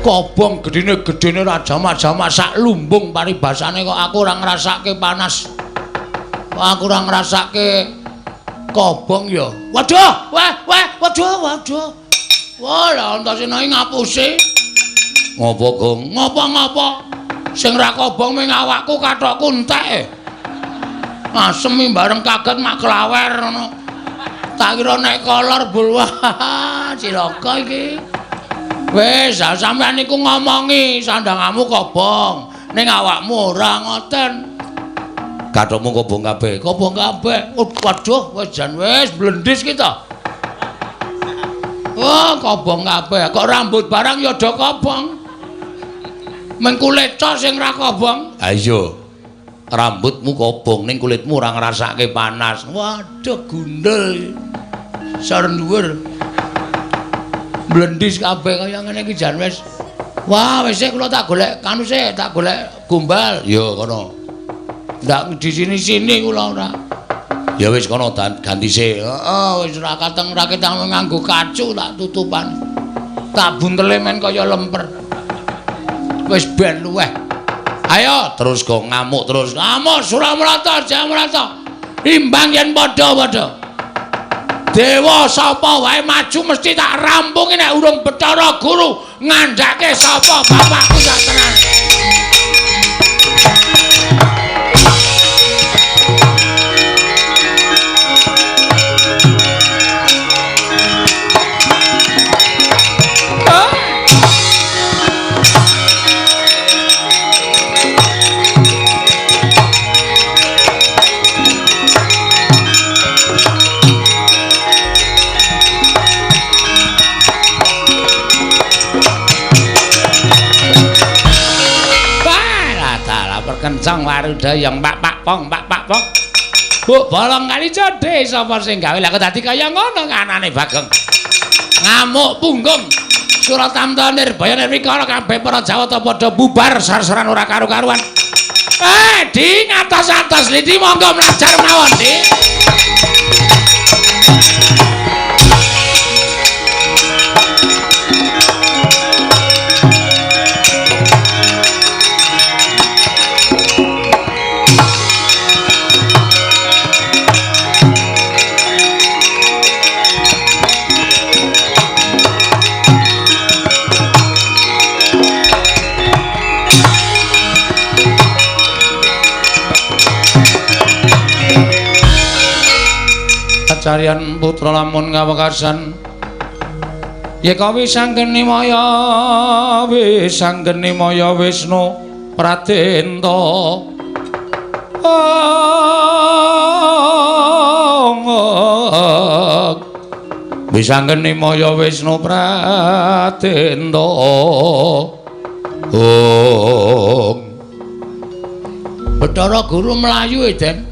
Kobong gedene-gedene ra jamak-jamak sak lumbung paribasane kok aku ora ngrasake panas. Kok aku ora ngrasake kobong ya. Waduh, wah, wah, waduh, waduh. Wah, lah Antasena iki ngapusi. Ngopo, Gong? Ngopo-ngopo? Sing ra kobong ming awakku kathokku entek. Asem bareng kaget mak klawer ngono. Tak kira nek kolor bul wah cilaka iki. Wis, sampeyan niku ngomongi sandangamu kobong, ning awakmu ora ngoten. Kathokmu kobong kabeh, kobong kabeh. Waduh, wis jan wis blendis ki to. Oh, kobong kabeh. Kok rambut barang ya do kobong. Meng kulit cok sing ra kobong. Ha iya. Rambutmu kobong ning kulitmu ora ngrasake panas. Waduh, gundel. Sor dhuwur. Blendis kabeh kaya ngene iki jan wis. Wah, wis kula tak golek kanu sik, tak golek gombal. Ya kono. Ndak di sini-sini kula ora. Ya wis kono ganti sik. Heeh, wis ora kateng ra ketang nganggo kacu tak tutupan. Tak buntele men kaya lemper. Wis ben luweh. Ayo terus kok ngamuk terus. Ngamuk Suramrata, Jamrata. Imbang yen padha-padha. Dewa sapa wae maju mesti tak rampungi nek urung Bathara Guru ngandhake sapa bapakku sak tenan. Kencang warudayang pak pak pong pak pak pong. Bu bolong kali jodhe sapa sing gawe lah kok dadi kaya ngono kanane Bagong. Ngamuk punggung. Suratamta Nirbaya Nirwikara kabeh para Jawata padha bubar sar-saran ora karu-karuan. Di ngatos-atos lidi monggo mlajar mawon, Di. Acaryan putra lamun kawekasan yeka wisanggeni maya wisanggeni maya Wisnu Pradenta. Wisanggeni maya Wisnu Pradenta. Om Bathara Guru mlayu e, Den.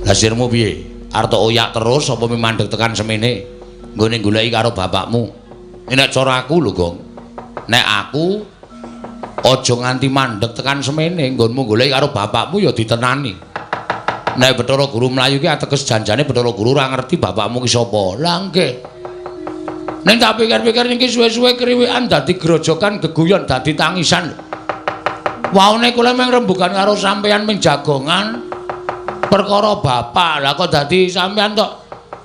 Lah sirmu piye? Arep oyak terus apa mandeg tekan semene nggone goleki karo bapakmu? Nek cara aku lho, Gong. Nek aku aja nganti mandeg tekan semene nggonmu goleki karo bapakmu ya ditenani. Nek Bathara Guru mlayu ki ateges janjane Bathara Guru ora ngerti bapakmu ki sapa. Lah nggih. Ning tak pikir-pikir niki suwe-suwe kriwikan dadi grojokan geguyon dadi tangisan. Waune kula mung rembugan karo sampeyan ming jagongan perkara bapak. Lah kok dadi sampeyan tok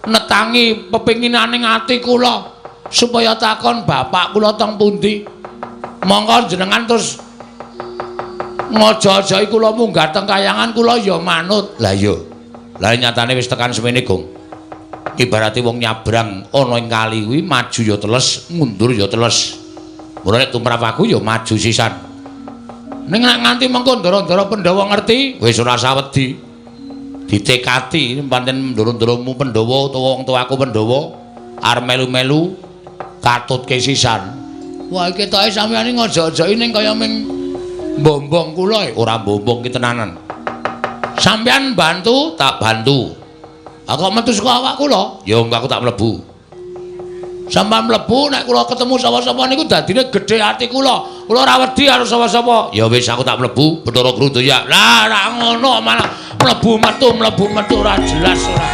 netangi pepinginaning ati kula supaya takon bapak kula teng pundi. Monggo jenengan terus ngojo-ojoki kula munggah teng kayangan kula ya manut. Lah iya. Lah nyatane wis tekan semene, Gong. Ibarate wong nyabrang ana ing kali kuwi maju ya teles, mundur ya teles. Mula nek tumrap aku ya maju sisan. Ning nek nganti mengko ndara-ndara Pandhawa ngerti, wis ora sawedi. Ditekati pancen ndara-ndaramu Pandhawa utawa wong tuaku Pandhawa arep melu-melu katutke sisan. Wah, iki ketoke sampeyan iki ngojo-ojoki ning kaya ming mbombong kula. Ora mbombong ki tenanan. Sampeyan bantu, tak bantu. Aku kok metu saka awak kula? Ya engko aku tak mlebu. Sampeyan mlebu nek kula ketemu sapa-sapa niku dadine gedhe ati kula. Kula ora wedi karo sapa-sapa. Ya wis aku tak mlebu, Bathara Guru ya. Lah ora ngono malah mlebu metu ora jelas ora.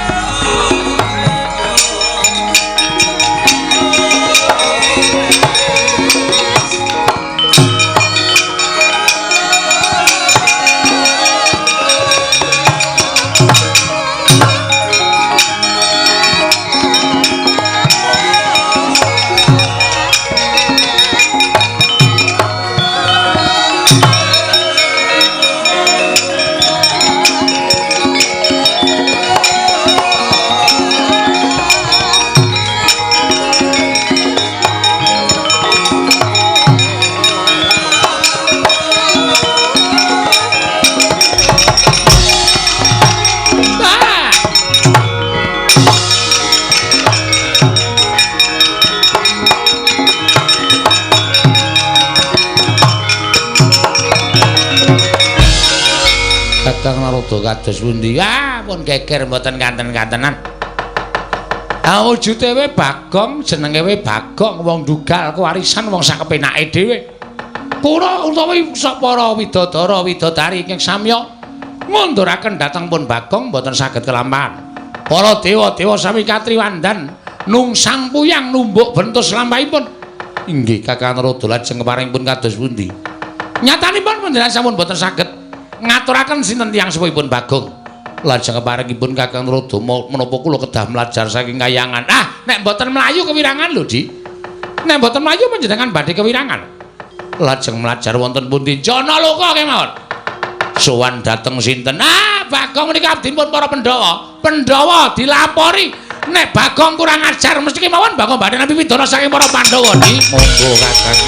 Kakang Narada kados pundi? Ah, pun geger mboten kanten-kantenan. Ah, wujude we Bagong, jenenge we Bagong, wong dugal kewarisan wong sakepenake dhewe. Kura utawi para widodara widodari ingkang samya ngunduraken dhateng pun Bagong mboten saged kelampahan. Para dewa-dewa sami katriwandan nungsang puyang numbuk bentus lampahipun. Inggih Kakang Narada lajeng keparingipun kados pundi? Nyatanipun panjenengan sampun mboten saged ngaturaken sinten tiyang sepuhipun Bagong. Lajeng keparingipun Kakang Narada menapa kula kedah mlajar saking kayangan. Ah, nek mboten mlayu kewirangan lho, Di. Nek mboten mlayu panjenengan badhe kewirangan. Lajeng mlajar wonten pundi? Janaloka kemawon. Sowan dhateng sinten? Ah, Bagong menika abdinipun para Pandhawa. Pandhawa dilapori nek Bagong kurang ajar mesti kemawon Bagong badhe nampi pidana saking para Pandhawa, Di. Monggo Kakang.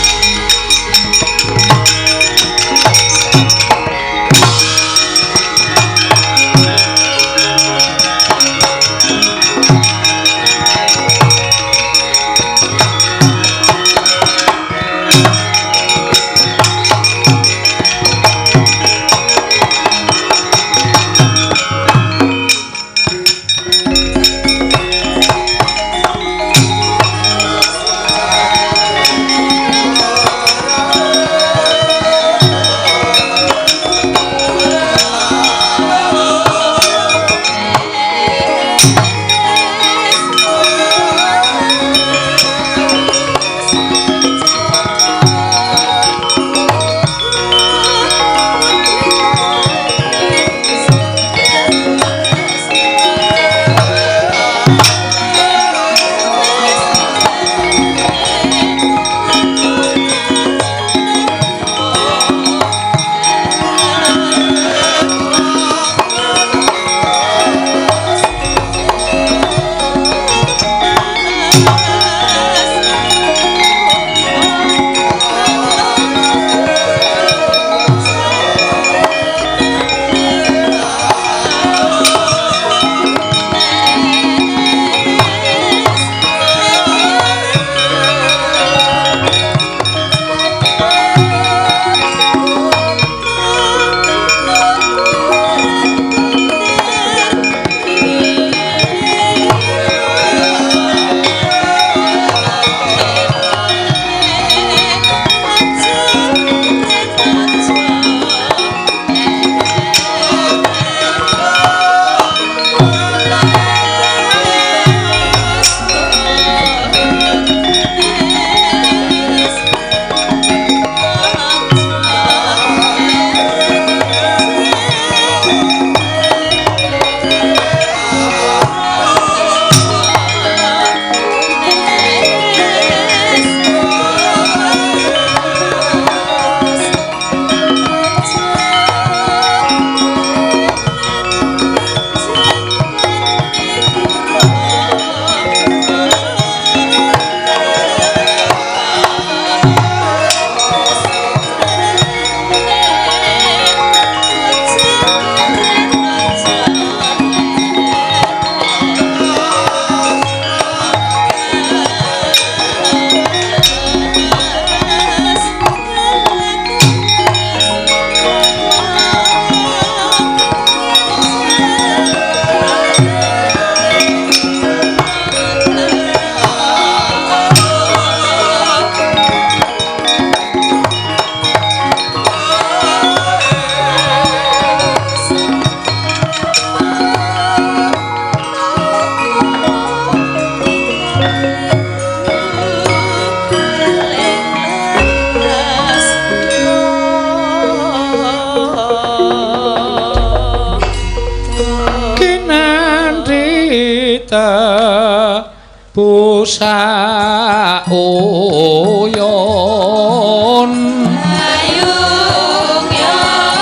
Tebusa uyon ayung yon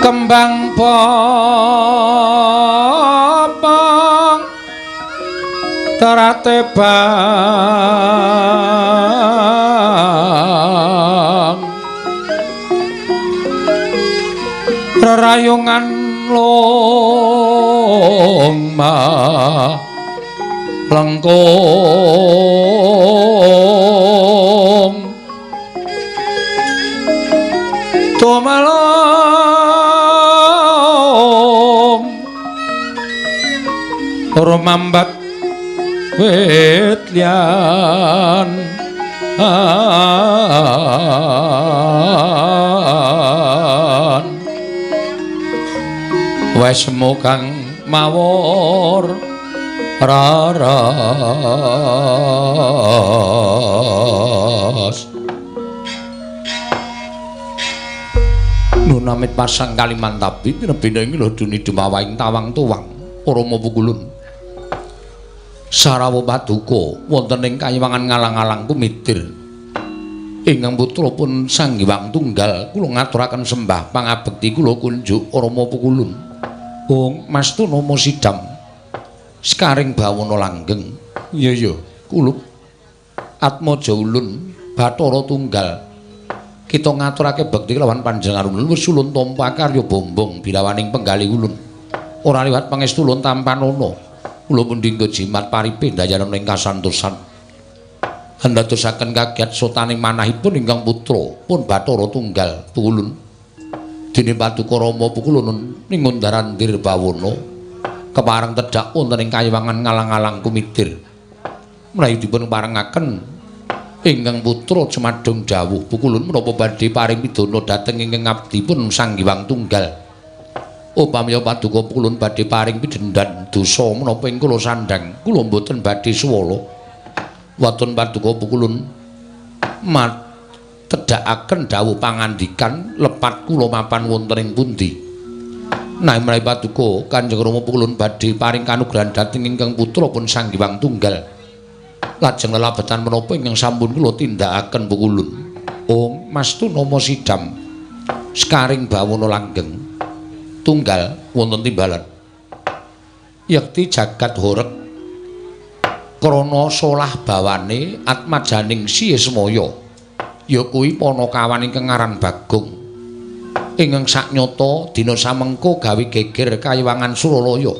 Kembang popong terate bang rerayungan longma lengkung tumalong rumambat wit lian Wesmu kang mawur raras nunamit pasang Kalimantabi tinebina ing duni dumawaing tawang tuwang Rama Pukulun sarawa paduka wonten ing kayiwangan ngalang-alang kumitir ingkang putra pun Sang Hyang Tunggal kula ngaturaken sembah pangabekti kula kunjuk Rama Pukulun. Ong Mastu nama Sidam sekaring bawana langgeng. Iya iya kulup Atmaja ulun Bathara Tunggal kita ngaturake bekti kelawan panjenengan ulun wis ulun tampa karya bombong bilawaning penggalih ulun ora liwat pangestu ulun tampanana kula pundi jimat paripe ndayana ing kasantosan andadosaken kagiat sotaning manahipun ingkang putra pun Bathara Tunggal Pukulun dene paduka Rama Pukulun ning Undarandir bawana kepareng tedhak wonten ing kayiwangan ngalang-alang kumitir menawi dipun parengaken ingkang putra jumadung dawuh Pukulun menapa badhe paring pidana dhateng ingkang abdipun Sang Hyang Tunggal upami paduka Pukulun badhe paring pidhendan dosa menapa ing kula sandhang kula mboten badhe suwala waton paduka Pukulun tedhakaken dawuh pangandikan lepat kula mapan wonten ing pundi. Nah menawi paduka Kanjeng Rama Pukulun badhe paring kanugrahan dhateng ingkang putra pun Sang Hyang Tunggal lajeng lelabetan menapa ingkang sampun kula tindakaken Pukulun. Ong Mastu nama Sidam sekaring bawana langgeng tunggal wonten timbalan yekti jagat horeg krana solah bawane atmajaning Sismaya ya kuwi panakawan ingkang aran Bagong ingkang saknyata dina samengko gawe geger kayiwangan Suralaya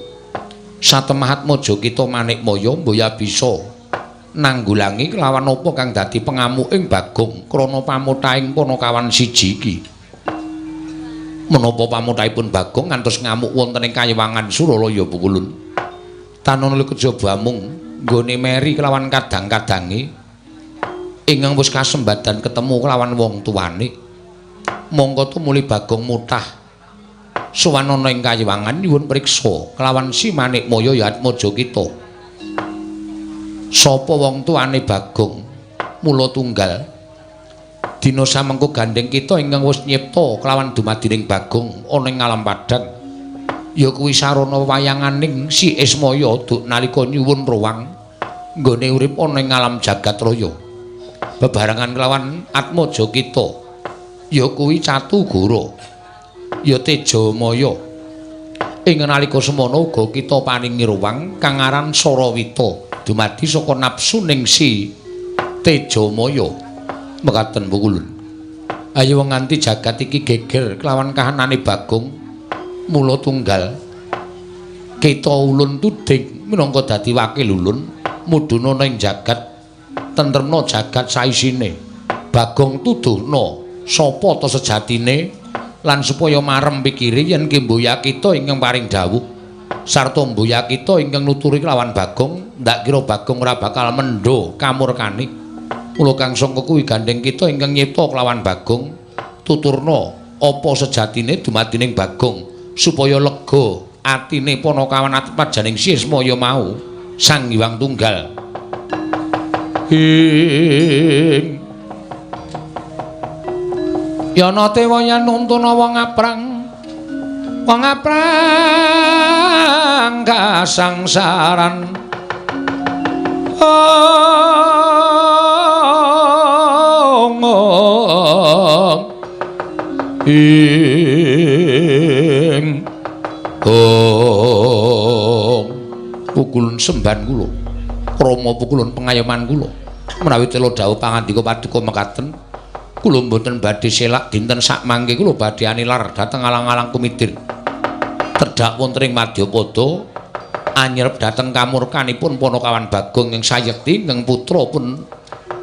satemah atmaja kita Manikmaya mboya bisa nanggulangi kelawan apa kang dadi pengamuking Bagong krana pamutaing panakawan siji iki. Menapa pamutahipun Bagong ngantos ngamuk wonten ing kayiwangan Suralaya Pukulun tanana kejaba mung nggone meri kelawan kadang-kadange ingkang wis kasembadan ketemu kelawan wong tuane mongko tumuli Bagong mutah sowan ana ing kayiwangan nyuwun priksa kelawan Si Manikmaya ya Atmaja kita sapa wong tuane Bagong mula tunggal dina samengko gandheng kita ingkang wis nyipta kelawan dumadining Bagong ana ing alam padhang ya kuwi sarana wayanganing Si Ismaya duk nalika nyuwun ruwang nggone urip ana ing alam jagat raya bebarengan kelawan atmaja kita ya kuwi Catugara ya Tejamaya ing nalika semana uga kita paringi ruwang kang aran Sarawita dumadi saka nafsuning Si Tejamaya. Mekaten Pukulun ayo nganti jagat iki geger kelawan kahanane Bagong mula tunggal kita ulun tuding minangka dadi wakil ulun mudhuna ning jagat tentremna jagat saisine Bagong tuduhna sapa ta sejatine lan supaya marem pikire yen ki mboya kita ingkang paring dawuh sarta mboya kita ingkang nuturi kelawan Bagong ndak kira Bagong ora bakal mendho kamurkane. Mula kang sangka kuwi gandheng kita ingkang nyipta kelawan Bagong tuturna apa sejatine dumadining Bagong supaya lega atine panakawan atmajaning Sismaya mau Sang Hyang Tunggal. Ing yana tewa yen nuntuna wong aprang kasangsaran ing ong Pukulun semban kula krama Pukulun pengayoman kula menawi tela dawuh pangandika paduka mekaten kula mboten badhe selak dinten sakmangke kula badhe anilar dhateng alang-alang kumidir tedhak wonten ing madyapada anyerep dhateng kamurkanipun panakawan Bagong ing sayekti ingkang putra pun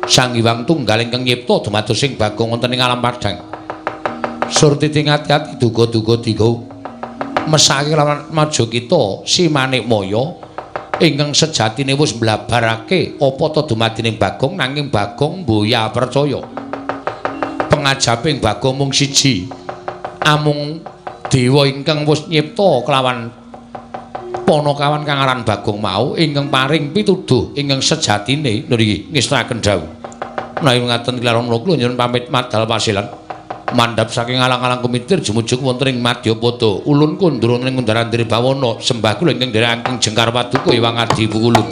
Sang Hyang Tunggal ingkang nyipta dumados sing Bagong wonten ing alam padhang. Surtiti ngati-ati duga-duga diga mesake lawan maja kita Si Manikmaya ingkang sejatine wis mblabarake apa ta dumadining Bagong nanging Bagong mboya percaya. Pengajaping Bagong mung siji amung Dewa ingkang wis nyipta kelawan panakawan kang aran Bagong mau ingkang paring pituduh ingkang sejatine niki ngestakaken dawuh. Menawi ngaten kelaron kula nyuwun pamit madal pasilan. Mandhap saking alang-alang kumitir jumujug wonten ing Madyapada. Ulun kundura ing kundaran diri bawana sembah kula ingkang nderekaken jengkar paduka Hyang Adi Pukulun.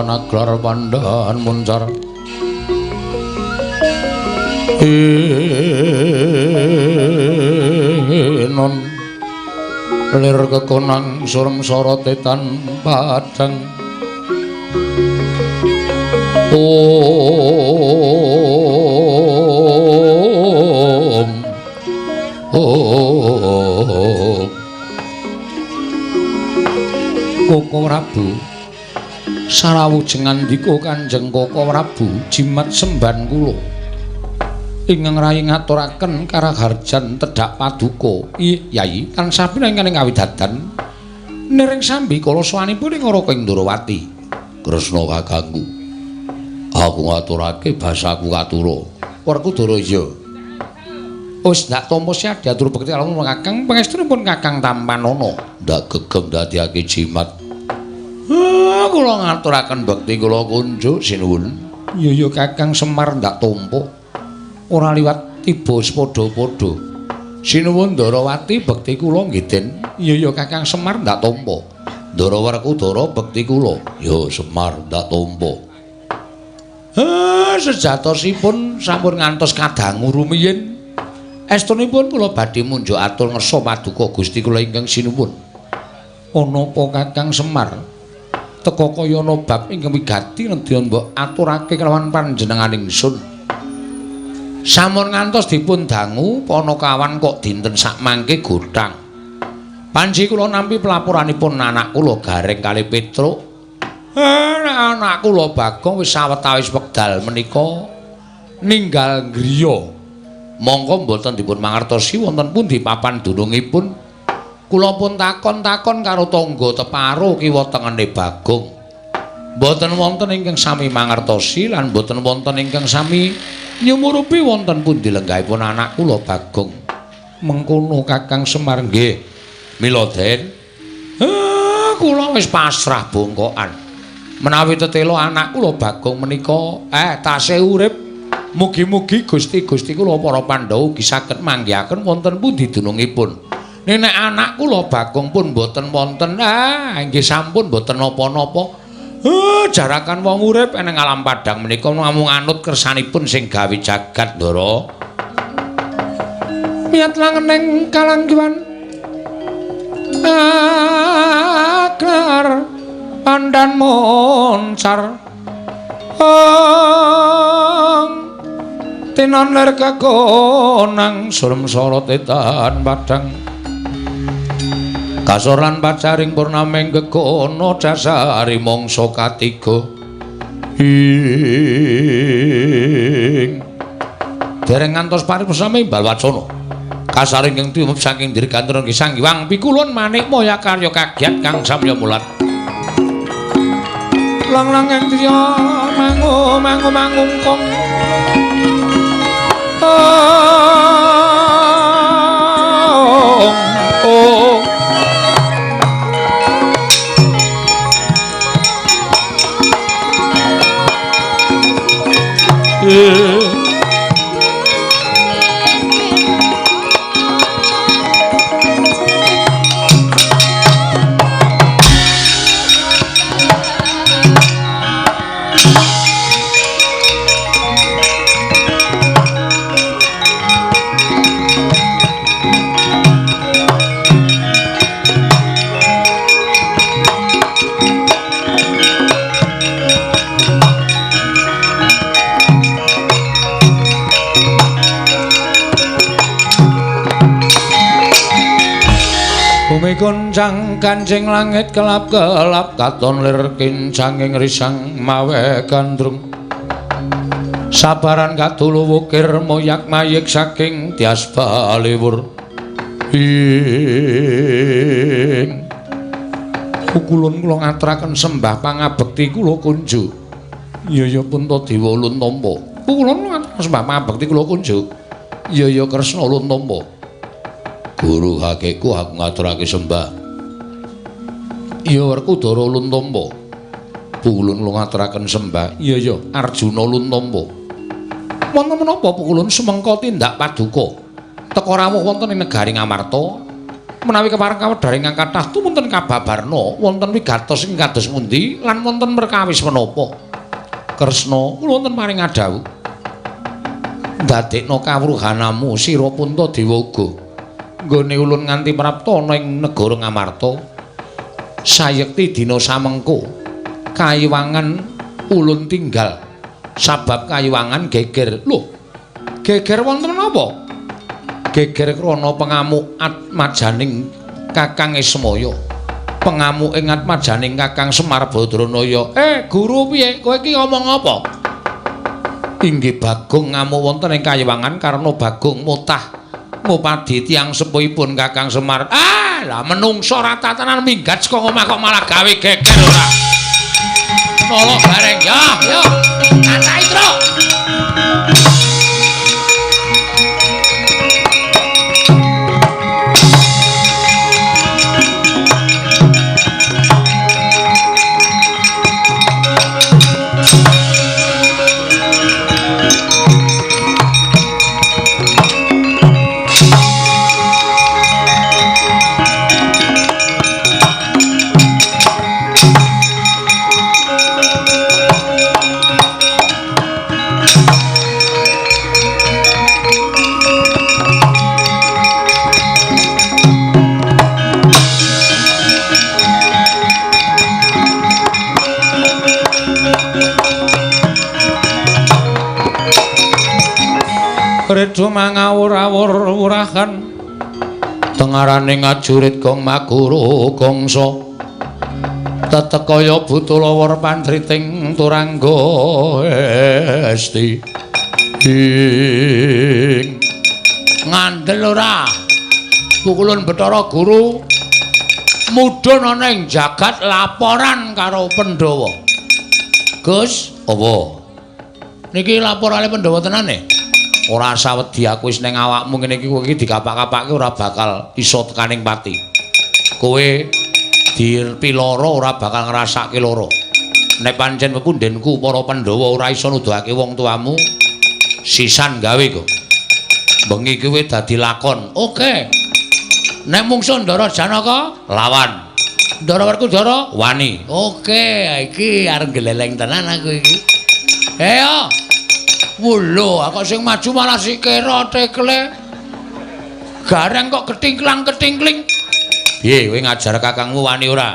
Aglar pandhan muncar enon lir kekonang surem sorote tan padang om om Koko Prabu sarawujeng ngandika Kanjeng Koko Prabu jimat semban kula ingkang rayi ngaturaken karaharjan tedhak paduka. Yai tansah pinangan ing kawidadan niring sambi kala sowanipun ing Raka Indrawati. Kresna kakangku, aku ngaturake basaku katura. Werkudara iya. Wis ndak tampa siap diatur bekti alun kakang pangestunipun Kakang Tampanana. Ndak gegem dadiake jimat. Kula ngaturaken bekti kula kunjuk sinuwun. Iya ya Kakang Semar ndak tampa. Ora liwat Tiba padha-padha. Sinuwun Ndarawati bekti kula nggih Den. Iya ya Kakang Semar ndak tampa. Ndara Werkudara bekti kula. Ya Semar ndak tampa. Sejatosipun sampun ngantos kadangu rumiyin. Estunipun kula badhe munjuk atur ngersa paduka Gusti kula ingkang sinuwun. Ana apa Kakang Semar? Teka kaya ana bab ingkang wigati nedya mbok aturake kelawan panjenengan ingsun. Sampun ngantos dipun dangu panakawan kok dinten sakmangke gothang. Panji kula nampi pelaporanipun anak kula Gareng kalih Petruk. Anak kula Bagong wis sawetawis wekdal menika ninggal griya. Mongko mboten dipun mangertosi wonten pundi papan dunungipun. Kula pun takon-takon karo tangga teparo kiwa tengene Bagong. Mboten wonten ingkang sami mangertosi lan mboten wonten ingkang sami nyumurupi wonten pundi lenggahipun anak kula Bagong. Mengkono Kakang Semar nggih. Mila Den, kula wis pasrah bongkokan. Menawi tetela anak kula Bagong menika tasih urip, mugi-mugi Gusti-gusti kula para Pandhawa ugi saged manggihaken wonten pundi dunungipun. Nek anak kula Bagong pun mboten wonten, nggih sampun mboten napa-napa. Jarakan wong urip eneng alam padhang menika namung anut kersanipun sing gawe jagat, Ndara. Miyat langeneng kalanggiwan akar pandan moncar tinon lir kekonang surem sorot etan padang kasoran pacaring purnaming gegono dasari mangsa katiga ing dereng ngantos paripurna imbal wacana kasaring ingkang tiumep saking dirgantara nggih Sang Hyang Pikulun manik moya karya kagiat kang samya mulat lang-lang ing driya mangu mangu mangungkung oh Goncang kancing langit kelap-kelap katon lir kincanging risang mawe gandrung sabaran kadulu wukir moyak mayik saking tias baliwur ing pukulun kula ngaturaken sembah pangabekti kula kunjuk. Iya ya Puntadewa ulun tampa. Pukulun ngaturaken sembah pangabekti kula kunjuk. Iya ya Kresna ulun tampa. Guru hakiku aku ngaturake sembah. Iya Werkudara ulun tampa. Pukulun kula ngaturaken sembah. Iya ya Arjuna ulun tampa. Wonten menapa pukulun sumengka tindak paduka? Teka rawuh wonten ing negari Ngamarta. Menawi kepareng kawedhar ingkang kathah tumunten kababarna wonten wigatos ing kados pundi lan wonten perkawis menapa? Kresna kula wonten paring adhawuh. Ndadekna kawruhanamu sira Puntadewa uga. Nggone ulun nganti prapta ana ing negara Ngamarta. Sayekti dina samengko kayiwangan ulun tinggal sabab kayiwangan geger. Lho, geger wonten menapa? Geger krana pengamuk atmajaning Kakang Ismaya. Pengamuk ing atmajaning Kakang Semar Badranaya. Guru piye? Kowe iki ngomong apa? Inggih Bagong ngamuk wonten ing kayiwangan karena Bagong mutah ngupadi tiyang sepuhipun Kakang Semar. Ah, lah menungso rata tenan minggat saka omah kok malah gawe geger ora. Nolok bareng ya, yo. Kacahi, Truk. Jurit dumangawur-awur wurahan tengarane ngajurit gong maguru gongso tetekaya butulawar pantriting turangga esti ing ngandel ora pukulun Bathara Guru mudhun ana ing jagat laporan karo Pandhawa. Gus, apa? Niki laporane Pandhawa tenane? Ora sawedi aku wis ning awakmu ngene iki kowe iki dikapak-kapake ora bakal iso tekaning pati. Kowe dipiloro ora bakal ngrasake lara. Nek pancen pepundhenku para Pandhawa ora iso nuduhake wong tuamu, sisan gawe kok. Bengi kowe dadi lakon. Oke. Nek mungsuh Ndara Janaka lawan. Ndara Werkudara wani. Oke, iki arep gleleng tenan aku iki. Ayo. Wulo, kok sing maju malah sikira tekle. Gareng kok ketingklang-ketingkling. Piye kowe ngajar kakangmu wani ora?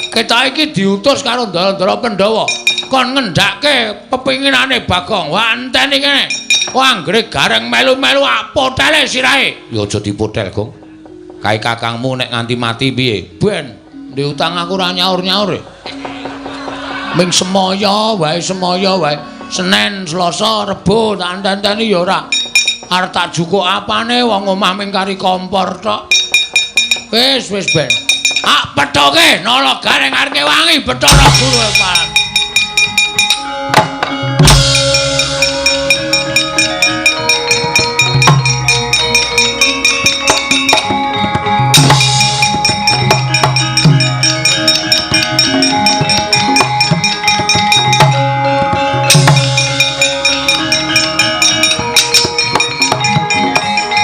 Kita iki diutus karo ndara-ndara Pandhawa kon ngendhake pepinginane Bagong. Wah, enteni kene. Wah, anggere gareng melu-melu apotele sirahe. Ya aja dipotel, Gong. Kae kakangmu nek nganti mati piye? Ben, ndek utang aku ora nyaur-nyaur. Ming semaya wae, semaya wae. Senin, Selasa, Rebo tak enteni ya ora. Arep tak jukuk apane wong omah ming kari kompor tok. Wis wis ben. Ah pethoke nala gareng arep wangi Bathara Guru parat.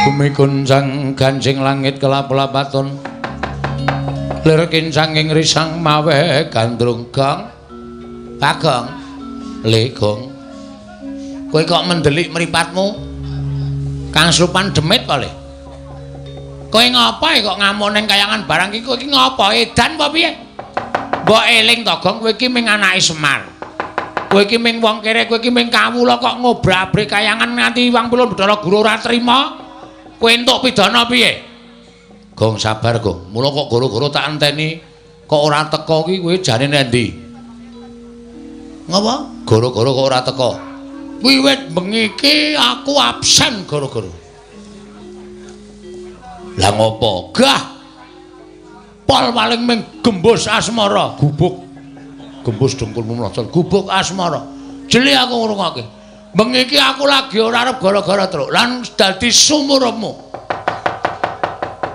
Bumi goncang ganjing langit kelap-lapaton lir kincanging risang mawe gandrung. Gong Bagong le gong, kowe kok mendelik mripatmu kang slupan demit apa le? Kowe ngapa kok ngamuk ning kayangan barang iki? Kowe iki ngapa edan apa piye? Mbok eling to Gong, kowe iki ming anake Semar, kowe iki ming wong kere, kowe iki ming kawula kok ngobrak-abrik kayangan nganti wang pulun Bathara Guru ora trima. Kowe entuk pidana piye? Gong sabar, Gong. Mula kok goro-goro tak enteni kok ora teka ki kowe jane nendi? Ngapa? Goro-goro kok ora teka? Wiwit bengi iki aku absen goro-goro. Lah ngopo? Gah. Pol paling ming gembus asmara, gubuk. Gembus dengkulmu mlocot, gubuk asmara. Jeli aku ngrungokke. Bengi iki aku lagi ora arep gara-gara truk lan dadi sumurupmu.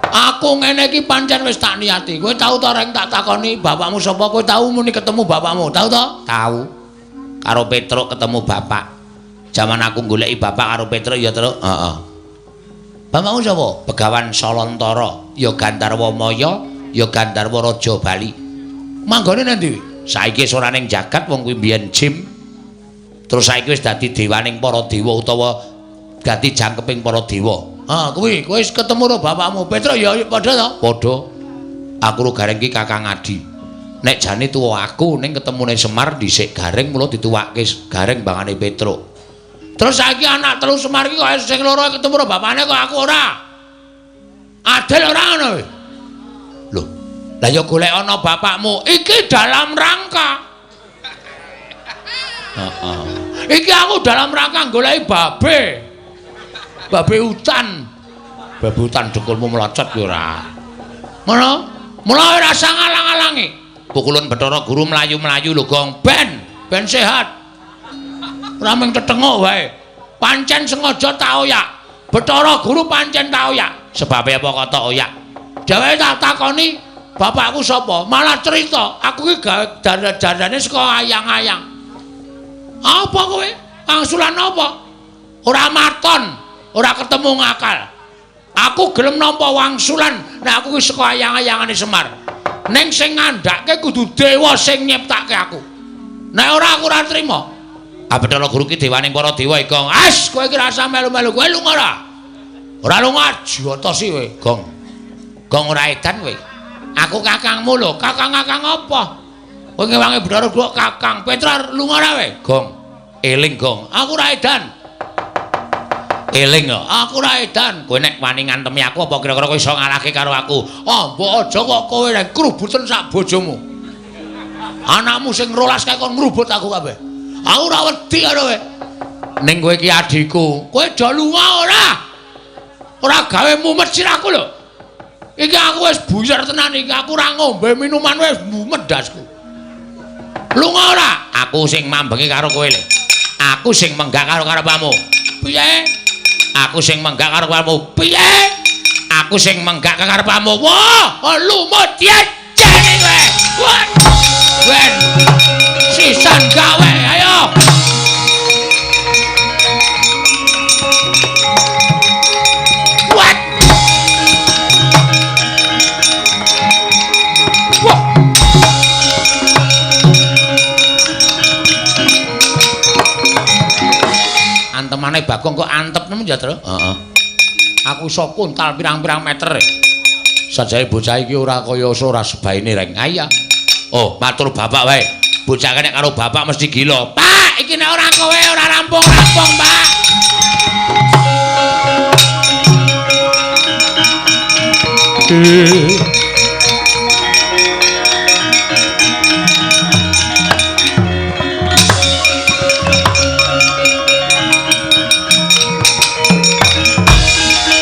Aku ngene iki pancen wis tak niati. Kowe tau ta reng tak takoni bapakmu sapa? Kowe tau muni ketemu bapakmu? Tau ta? Tau. Karo Petruk ketemu bapak. Jaman aku goleki bapak karo Petruk ya, Truk. Heeh. Bapakmu sapa? Begawan Salantara, ya Gandharwa Maya, ya Gandharwa Raja Bali. Manggone nang ndi? Saiki wis ora ning jagat wong kuwi mbiyen jim. Terus saiki wis dadi dewaning para dewa utawa dadi jangkeping para dewa. Ah, kuwi kowe wis ketemu karo bapakmu. Petruk ya padha to? Padha. Aku ro Gareng ki Kakang Adi. Nek jane tuwa aku ning ketemune Semar dhisik Gareng mula dituwake Gareng bangane Petruk. Terus saiki anak telu Semar ki kok sing loro ketemu karo bapakne kok aku ora. Adil ora ngono kowe? Lho, lah ya golek ana bapakmu. Iki dalam rangka. Heeh. Iki aku dalam rangka goleki babe. Babe hutan. Babe hutan dengkulmu mlocot ya ora. Ngono? Mula ora usah ngalang-alangi. Pukulun Bathara Guru mlayu-mlayu lho, Gong. Ben, ben sehat. Ora mung tetenguk wae. Pancen sengaja tak oyak. Bathara Guru pancen tak oyak. Sebabe apa kok tak oyak? Dheweke tak takoni bapakku sapa? Malah cerita, aku iki gawe dandane saka ayang-ayang. Apa kowe? Angsulan apa? Ora maton, ora ketemu ngakal. Aku gelem nampa wangsulan nek aku ki saka ayang-ayangane Semar. Ning sing ngandhake kudu dewa sing nyiptake aku. Nek ora aku ora trima. Ah Bathara Guru ki dewaning para dewa iki, Gong. As, kowe iki rasa melu-melu. Kowe lunga ora? Ora lunga, jotosi kowe, Gong. Gong ora edan kowe. Aku kakangmu lho, kakang-kakang apa? Kowe ngewangi Bathara Guru kakang. Petruk lunga ora kowe? Gong. Eling, Gong. Aku ora edan. Eling ya, aku ora edan. Kowe nek wani ngantemi aku apa kira-kira kowe iso ngalahke karo aku? Oh, mbok aja kok kowe nek krubuten sak bojomu. Anakmu sing rolas kae kon ngrubut aku kabeh. Aku ora wedi karo kowe. Ning kowe iki adhiku. Kowe aja lunga ora. Ora gawe mumet sirahku lho. Iki aku wis buyar tenan iki, aku ora ngombe minuman wis mumet ndasku. Lunga ora? Aku sing mambengi karo kowe lho. Aku sing menggak karo karepmu. Piye? Aku sing menggak karo karepmu. Piye? Aku sing menggak karo karepmu. Wah, lumut jene kowe. Wah. Ben. Sisan gawe, ayo. What? Wah. Antemane Bagong kok antep nemen ya, Tru? Heeh. Aku iso kuntal pirang-pirang meter. Sajane bocah iki ora kaya ora sebaine reng. Iya. Oh, matur bapak wae. Bocah nek karo bapak mesti gila. Pak, iki nek ora kowe ora rampung-rampung, Pak.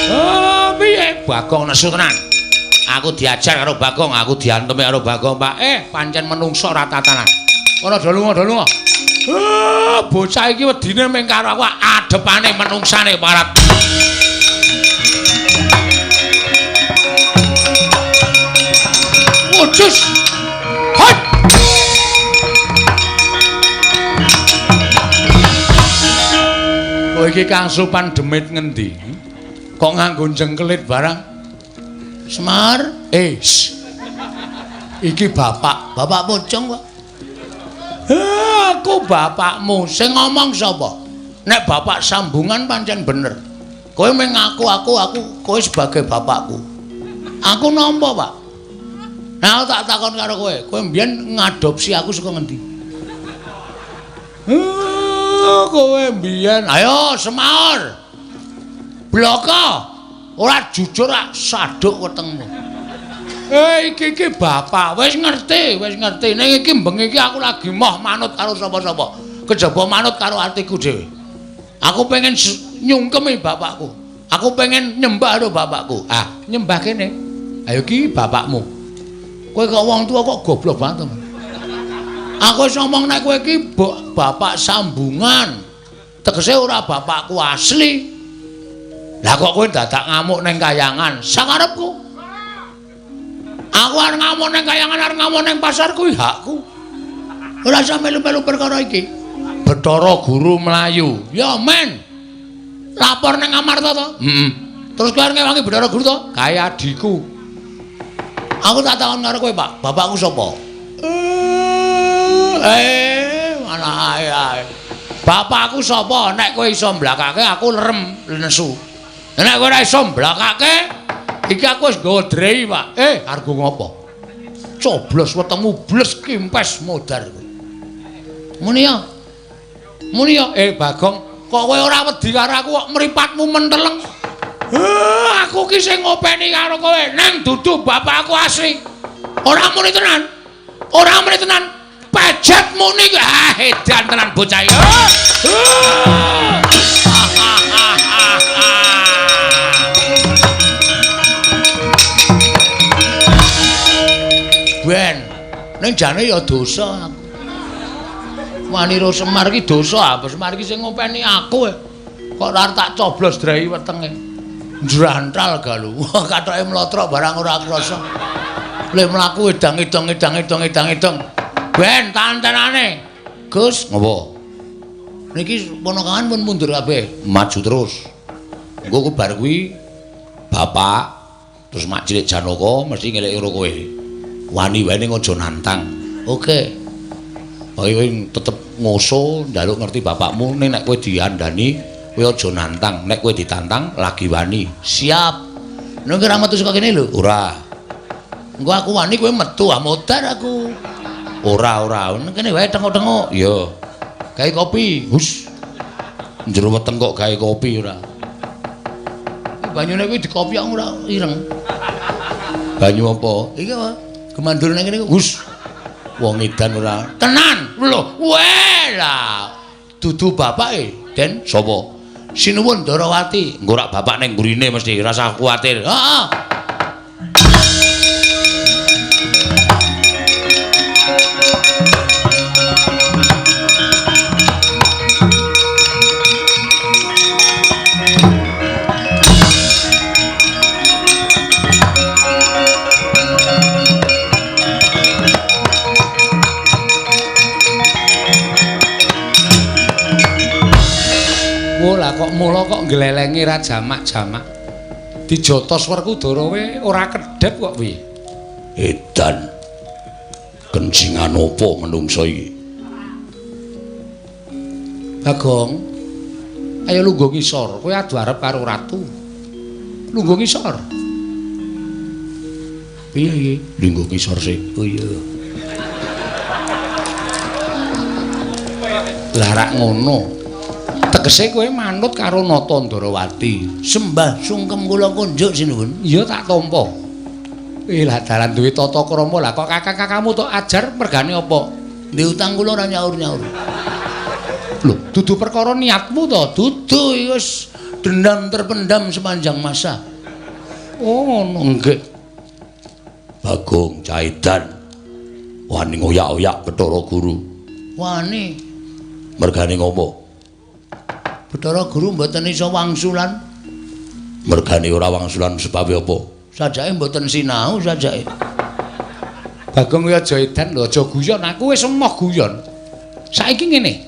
Oh, piye Bagong nesu tenan. Aku diajar karo Bagong, aku diantemi karo Bagong, Pak. Pancen menungso ora tatanan. Ora do lunga, do lunga. Bocah iki wedine mung karo aku adepane menungsane parat. Wujus. Hot. Kowe iki Kang Supan demit ngendi? Kok nganggo jengkelit barang? Semar, iki bapak, bapak pocong kok. Aku bapakmu, sing ngomong sapa? Nek bapak sambungan pancen bener. Kowe mung ngaku aku kowe sebagai bapakku. Aku nampa, Pak. Nah, aku tak takon karo kowe, kowe mbiyen ngadopsi aku saka ngendi? Kowe mbiyen, ayo semaur. Bloko. Ora jujur rak saduk wetengmu. Iki iki bapak wis ngerti, wis ngerti. Ning iki bengi iki aku lagi moh manut karo sapa-sapa. Kejaba manut karo atiku dhewe. Aku pengen nyungkemi bapakku. Aku pengen nyembah karo bapakku. Ah, nyembah kene. Ayo iki bapakmu. Kowe kok wong tuwa kok goblok banget. Aku wis ngomong nek kowe iki bapak sambungan. Tegese ora bapakku asli. Lah kok kowe dadak ngamuk ning kayangan? Sakarepku. Aku arep ngamuk ning kayangan, arep ngamuk ning pasar kuwi hakku. Ora usah melu-melu perkara iki. Bathara Guru mlayu. Ya men. Lapor ning Amarta to? Heeh. Terus kowe arep ngewangi Bathara Guru to? Kae adhiku. Aku tak takon karo kowe, Pak. Bapakku sapa? Malah ae. Bapakku sapa? Nek kowe iso mblakake aku lerem nesu. Nek kowe ora iso mblakake, iki aku wis nggawa drei, Pak. Argo ngopo? Coblos wetengmu bles kimpes modar kowe. Muni ya. Muni ya, Bagong, kok kowe ora wedi karo aku kok mripatmu menteleng? Aku ki sing ngopeni karo kowe, nang dudu bapakku asli. Ora muni tenan. Ora muni tenan. Pejet muni. Ah, edan tenan bocah iki. Ben, ning jane ya dosa aku. Wanira Semar iki dosa, apa Semar iki sing ngopeni aku. Kok ora tak coblos drei wetenge. Njrantal galu. Wah, kathoke mlotrok barang ora krasa. Le mlaku edang-edang edang-edang edang-edang. Ben, tantenane. Gus, ngopo? Niki ponakan pun mundur kabeh, maju terus. Engko ku bar kuwi bapak terus mak cilik Janaka mesti ngeleki karo kowe. Wani wae ning aja nantang. Oke. Kowe tetep ngoso njaluk ngerti bapakmu ning nek kowe diandani kowe aja nantang, nek kowe ditantang lagi wani. Siap. Nek ora metu saka kene lho. Ora. Engko aku wani kowe metu ah modar aku. Ora ora. Ning kene wae tengok-tengok. Iya. Gawe kopi. Hus. Njero weteng kok gawe kopi ora. Banyune kuwi dikopyok ora ireng. Banyu apa? Iki apa? Gemandur nang kene. Hus. Wong edan ora. Tenan. Lho, weh lah. Dudu bapake, Den. Sapa? Sinuwun Darawati. Engko rak bapak ning mburine mesti rasah kuwatir. Heeh. Lah kok mula kok nglelengi ra jamak-jamak. Dijotos Werkudara we ora kedhep kok piye? Edan. Kencingan apa menungsa iki? Bagong, ayo lungguh ngisor, kowe adu arep karo ratu. Lungguh ngisor. Piye iki? Lungguh ngisor sik. Oh iya. Lah rak ngono. Tegese kowe manut karo Nata Ndarawati. Sembah sungkem kula kunjuk sinuwun. Iya tak tampa. Lah dalan duwe tata krama lah kok kakak-kakakmu tok ajar mergane apa? Ndek utang kula ora nyaur-nyaur. Lho, dudu perkara niatmu to? Dudu wis dendam terpendam sepanjang masa. Oh ngono nggih. Bagong Caidan wani ngoyak-oyak Bathara Guru. Wani. Mergane ngopo? Bathara Guru mboten iso wangsulan. Mergane ora wangsulan sebabe apa? Sajake mboten sinau sajake. Bagong kuwi aja edan lho, aja guyon. Aku wis emoh guyon. Saiki ngene.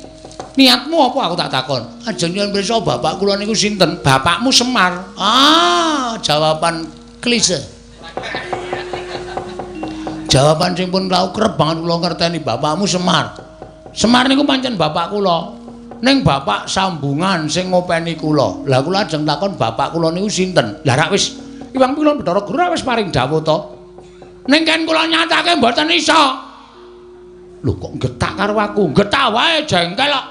Niatmu apa aku tak takon? Ajeng nyuwun pirsa bapak kula niku sinten? Bapakmu Semar. Ah, jawaban klise. Jawaban sing pun tau kerep banget kula ngerteni bapakmu Semar. Semar niku pancen bapak kula. Ning bapak sambungan sing ngopeni kula. Lah kula ajeng takon bapak kula niku sinten? Lah rak wis Iwang Pilon Bathara Guru wis paring dawuh to. Ning ken kula nyatake mboten iso. Lho kok getak karo aku? Getak wae jengkel kok.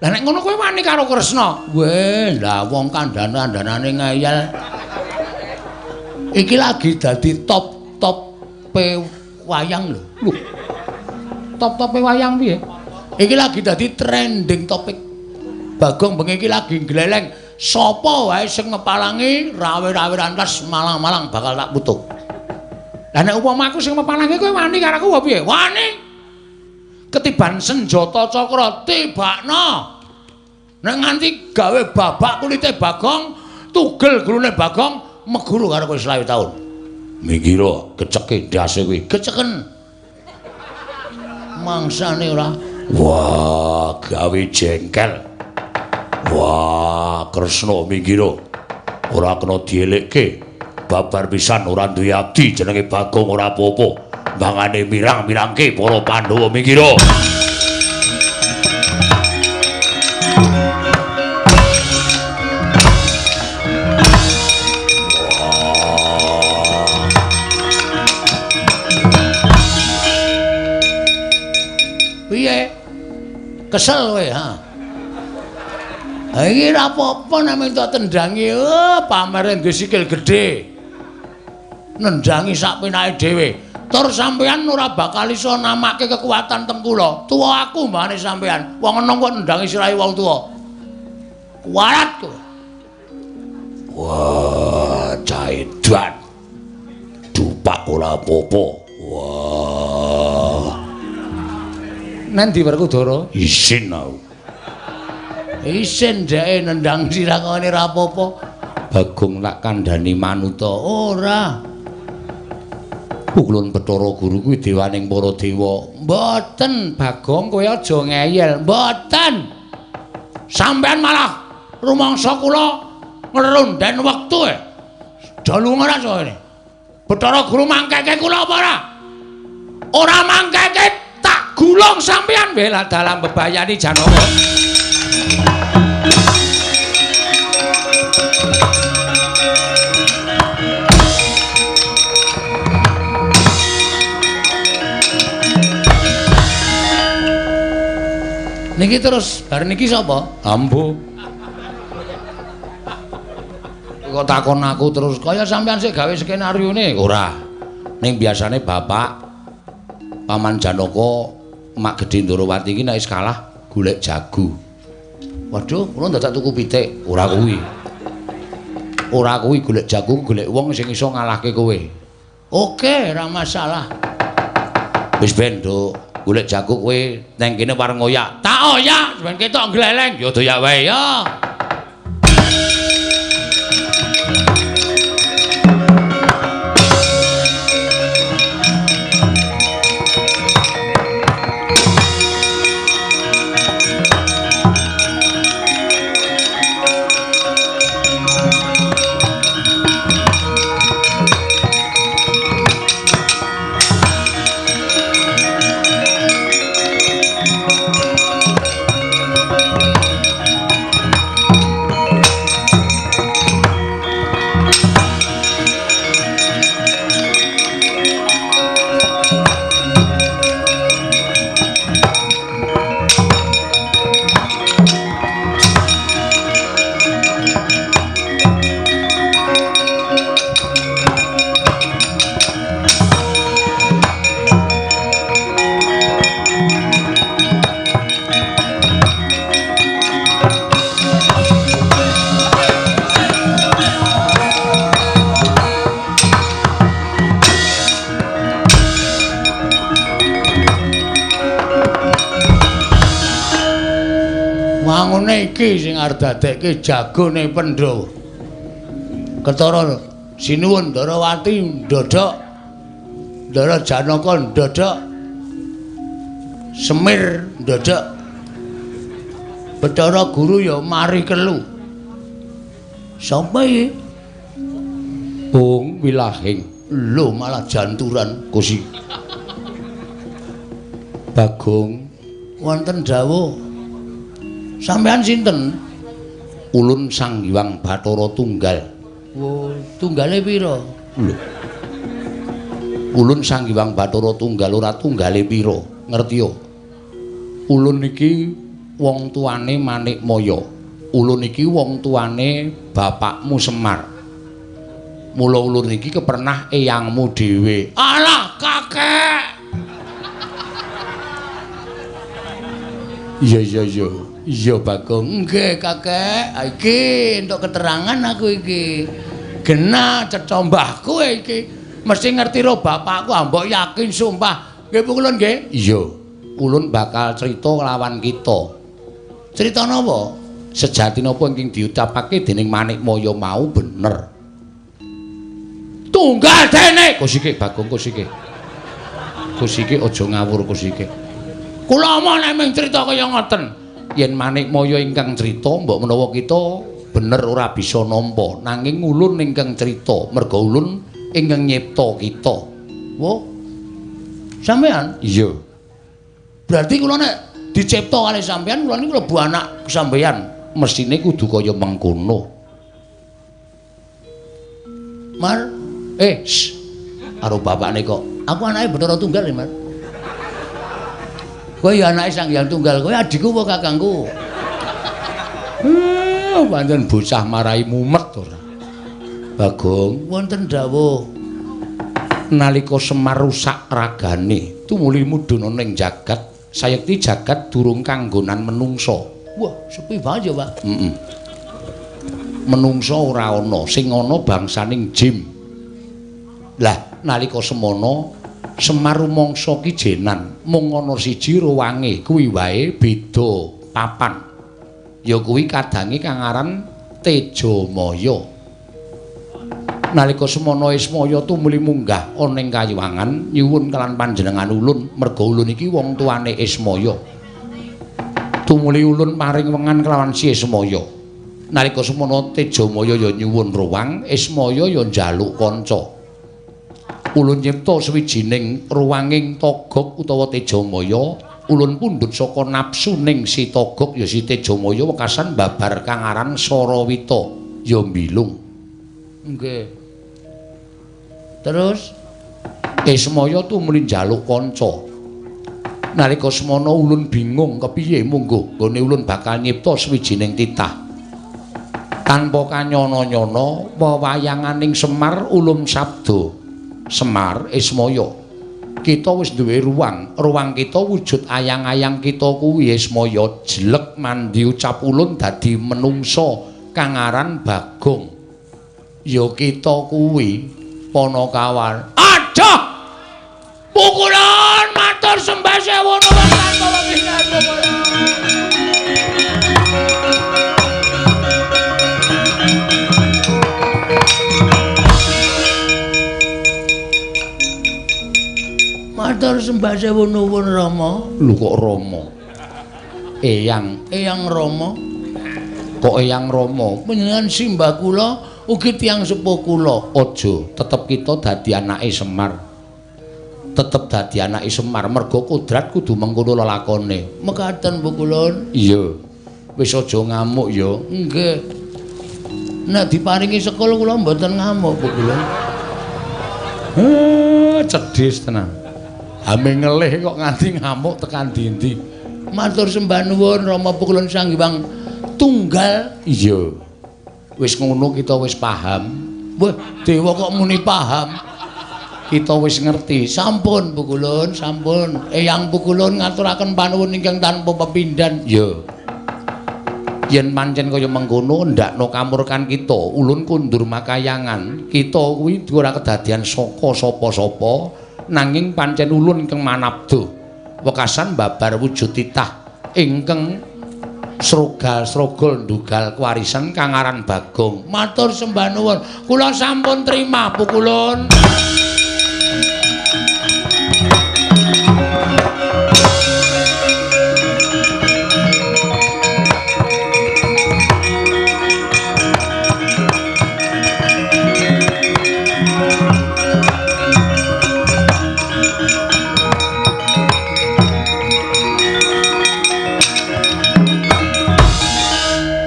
Lah nek ngono kowe wani karo Kresna? Weh, lah wong kandhan-kandhanane ngeyel. Iki lagi dadi top-top pe wayang lho. Lho. Top-tope wayang piye? Iki lagi dadi trending topik. Bagong bengi iki lagi gleleng. Sapa wae sing ngepalangi rawe-rawe rantas malang-malang bakal tak putuk. Lah nek upama aku sing mepalangi kowe wani karo aku apa piye? Wani. Ketiban senjata cakra tibakno. Nek nganti gawe babak kulite Bagong, tugel gulune Bagong, meguru karo kowe 25 taun. Minggiro keceke ndase kuwi. Keceken. Mangsane ora. Wah, gawe jengkel. Wah, Kresna minggiro. Ora kena dielekke. Babar pisan ora duwe abdi jenenge Bagong ora apa-apa. Mangane mirang-mirangke para Pandhawa minggiro. Piye? Kesel kowe, ha? Ha iki ora apa-apa nek minta tendangi, oh, pamere duwe sikil gedhe. Nendangi sak penake dhewe. Tur sampeyan ora bakal iso namake kekuatan teng kula. Tuwa aku mbane sampeyan. Wong enom kok nendangi sirahe wong tuwa. Kuwarat kowe. Wah, caedan. Dupak ora apa-apa. Wah. Nandi Werkudara? Isin aku. Isin dheke nendang sirah ngene ora apa-apa. Bagong tak kandhani manuta. Ora. Pukulun Bathara Guru kuwi dewaning para dewa. Mboten, Bagong, kowe aja ngeyel. Mboten. Sampeyan malah rumangsa kula ngerunden wektu e. Dalu ora sone. Bathara Guru mangkeke kula apa ora? Ora mangkeke tak gulung sampeyan bela dalam bebayani Janaka. Niki terus bar niki sapa? Ambo. kok takon aku terus kaya sampean sik gawe skenaryone? Ora. Ning biasane bapak Paman Janaka Mak Gedhe Ndorowati iki nek wis kalah golek jago. Waduh, kula dadak tuku pitik. Ora kuwi. Ora kuwi golek jago, golek wong sing iso ngalahke kowe. Oke, ora masalah. Wis ben, Nduk. Golek jago kowe nang kene pareng oyak. Tak oyak, ben ketok gleleng. Ya doyak wae ya. Wangune iki sing arep dadekke jagone Pandhawa. Ketara sinuwun Ndarawati ndodhok, Ndara Janaka ndodhok, Semir ndodhok, Bathara Guru ya mari kelu. Sapa iki? Bung Wilahing. Lho malah janturan Kusi. Bagong wonten dawuh. Sampeyan sinten? Ulun Sang Hyang Bathara Tunggal. Oh, tunggale pira? Lho. Ulun Sang Hyang Bathara Tunggal ora tunggale pira, ngerti yo? Ulun iki wong tuane Manikmaya. Ulun iki wong tuane bapakmu Semar. Mula ulun iki kepernah eyangmu dhewe. Alah, kakek. Iya iya iya. Iya Bagong. Nggih kakek, iki entuk keterangan aku iki. Genah cetha mbahku iki. Mesti ngerti ro bapakku, mbok yakin sumpah. Nggih Bu kulun nggih? Iya. Ulun bakal crita lawan kita. Crita napa? Sejati napa ingkang diucapake dening Manikmaya mau bener. Tunggal dene. Kusike Bagong kusike. Kusike aja ngawur kusike. Kula omong nek mung crita kaya ngoten. Yen Manikmaya ingkang crita mbok menawa kita bener ora bisa nampa, nanging ulun ingkang crita merga ulun ingkang nyipta kita. Wo. Sampeyan? Iya. Berarti kula nek dicipta kalih sampeyan, kula niku klebu anak sampeyan. Mesthine kudu kaya mengkono. Mar, karo bapakne kok. Aku anake Bathara Tunggal ya, Mar. Kowe ya anake Sang Hyang Tunggal, kowe adikku apa kakangku? Pancen bocah marai mumet ora. Bagong, wonten dawuh. Nalika Semar rusak ragane, tumuli mudhun ana ing jagat, sayekti jagat durung kanggonan menungsa. Wah, sepi banget ya, Pak. Heeh. Menungsa ora ana, sing ana bangsaning jim. Lah, nalika semono Semar rumangsa ki jenan, mung ana siji ruwange, kuwi wae beda papan. Ya kuwi kadange kang aran Tejamaya. Nalika semono Ismaya tumuli munggah ana ing kayuwangan nyuwun kelan panjenengan ulun, merga ulun iki wong tuane Ismaya. Tumuli ulun paring wengan kelawan si Ismaya. Nalika semono Tejamaya ya nyuwun ruwang, Ismaya ya njaluk kanca. Ulun nyipta sawijining ruwanging Togog utawa Tejamaya, ulun pundhut saka nafsuning si Togog ya si Tejamaya wekasan babar kang aran Sarawita ya mbilung. Nggih. Terus Ismaya tumuli njaluk kanca. Nalika semono ulun bingung kepiye mungguh nggone ulun bakal nyipta sawijining titah. Tanpa kanyono-nyono wewayanganing Semar ulum sabda. Semar Ismaya. Kita wis duwe ruang, ruang kita wujud ayang-ayang kita kuwi Ismaya jelek mandi ucap ulun dadi menungsa kang aran Bagong. Ya kita kuwi Panakawan. Aduh! Pukulan matur sembah sewu nuwun tanpa pepindhan. Matur sembah sewu nuwun Rama. Lho kok Rama? Eyang, Eyang Rama. Kok Eyang Rama? Panjenengan simbah kula ugi tiyang sepuh kula. Aja, tetep kita dadi anake Semar. Tetep dadi anake Semar merga kodrat kudu mengkono lelakone. Mekaten Bu Kulun. Iya. Wis aja ngamuk ya. Nggih. Nek diparingi sekul kula mboten ngamuk Bu Kulun. Cedhis tenan. Ame ngelih kok nganti ngamuk tekan dindi. Matur sembah nuwun Rama Pukulun Sang Hyang Tunggal. Iya. Wis ngono kita wis paham. Wah, dewa kok muni paham. Kita wis ngerti. Sampun Bu Kulun, sampun. Eyang Bu Kulun ngaturaken panuwun ingkang tanpa pepindhan. Iya. Yen pancen kaya mengkono ndakno kamurkan kita, ulun kundur makayangan. Kita kuwi ora kedadian saka sapa-sapa, nanging pancen ulun ingkang manabda. Wekasan babar wujud titah ingkang srogal-srogol ndugal kewarisan kang aran Bagong. Matur sembah nuwun. Kula sampun trima Bu Kulun.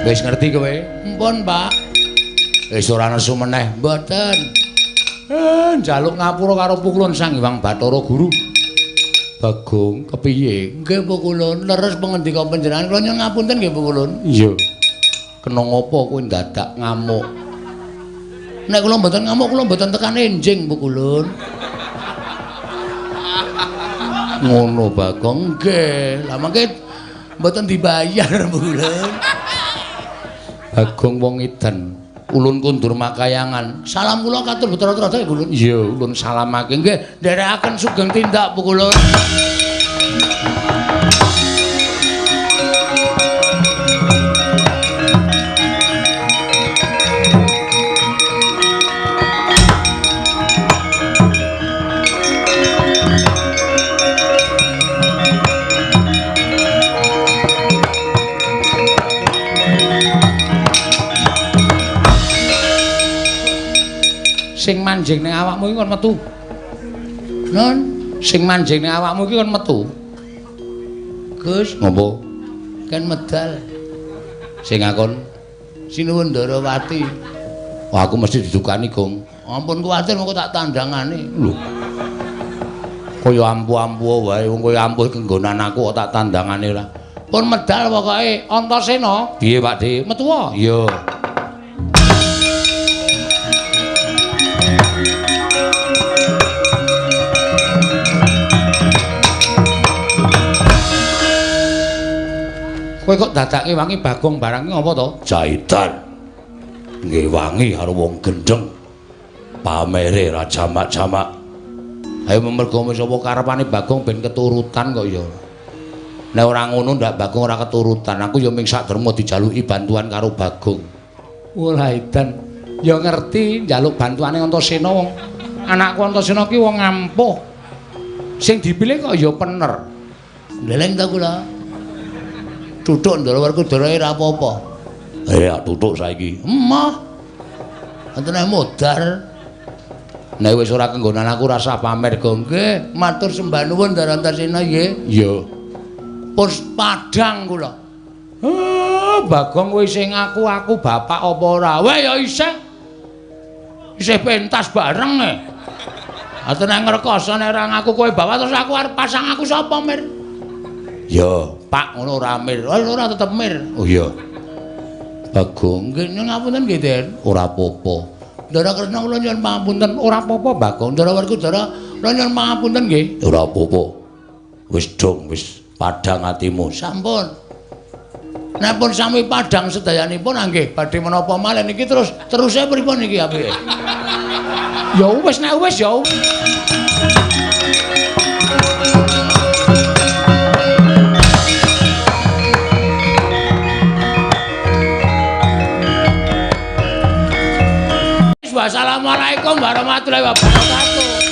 Wis ngerti kowe? Mpun, Pak. Wis ora nesu meneh. Mboten. Njaluk ngapura karo Pukulun Sang Hyang Bathara Guru. Bagong, kepiye? Nggih, Pukulun. Leres pangendika panjenengan kula nyuwun ngapunten nggih, Pukulun. Iya. Kena ngopo kowe ndadak ngamuk? Nek kula mboten ngamuk, kula mboten tekan enjing, Pukulun. Ngono, Bagong. Nggih. Lah mangke mboten dibayar, Pukulun. Bagong wong edan, ulun kundur makayangan. Salam kula katur Bathara Trada ya, Kulun. Iya, ulun salamake. Nggih, nderekaken sugeng tindak, Bu Kulun. Sing manjing ning awakmu iki kon metu. Non, sing manjing ning awakmu iki kon metu. Gus, ngopo? Kan medal. Sing ngakon Sinuwun Ndarawati. Wah, aku mesti didukani, Gong. Ampun kuwatir mengko tak tandangane. Lho. Kaya ampuh-ampuh wae, wong kaya ampuh kenggonan aku kok tak tandangane ora. Pun medal pokoke Antasena. Piye, Pak De? Metu wae. Iya. Kowe kok dadake wangi Bagong barang iki ngapa to? Jaitan. Nggih wangi karo wong gendheng. Pamere ra jamak-jamak. Ayo mergo wis apa karepane Bagong ben keturutan kok ya. Nek ora ngono ndak Bagong ora keturutan. Aku ya ming sak derma dijaluki bantuan karo Bagong. Walah edan. Ya ngerti njaluk bantuane Antasena wong. Anakku Antasena ki wong ampuh. Sing dipilih kok ya pener. Ndeleng ta kula? Tutuk Ndara Werkudara ora apa-apa. Tutuk saiki. Emoh. Antene modar. Nek wis ora kenggonan aku rasah pamer, Gong. Nggih, matur sembah nuwun Ndara Antasena nggih. Iya. Pus padhang kula. Bagong kowe sing ngaku aku bapak apa ora? Weh ya isih. Isih pentas bareng e. Antene ngrekoso nek ora ngaku kowe bapak terus aku arep pasang aku sapa, Mir? Ya, Pak ngono ora Mir. Ora tetep Mir. Oh iya. Bagong, nggih ngapunten nggih, Den. Ora apa-apa. Ndara Kresna kula nyuwun pangapunten, ora apa-apa, Bagong. Ndara Werkudara kula nyuwun pangapunten nggih. Ora apa-apa. Wis dong, wis padhang atimu. Sampun. Nek pun sami padhang sedayanipun nggih badhe menapa malih niki terus teruse pripun niki apike? Ya wis nek wis ya. Wassalamualaikum warahmatullahi wabarakatuh.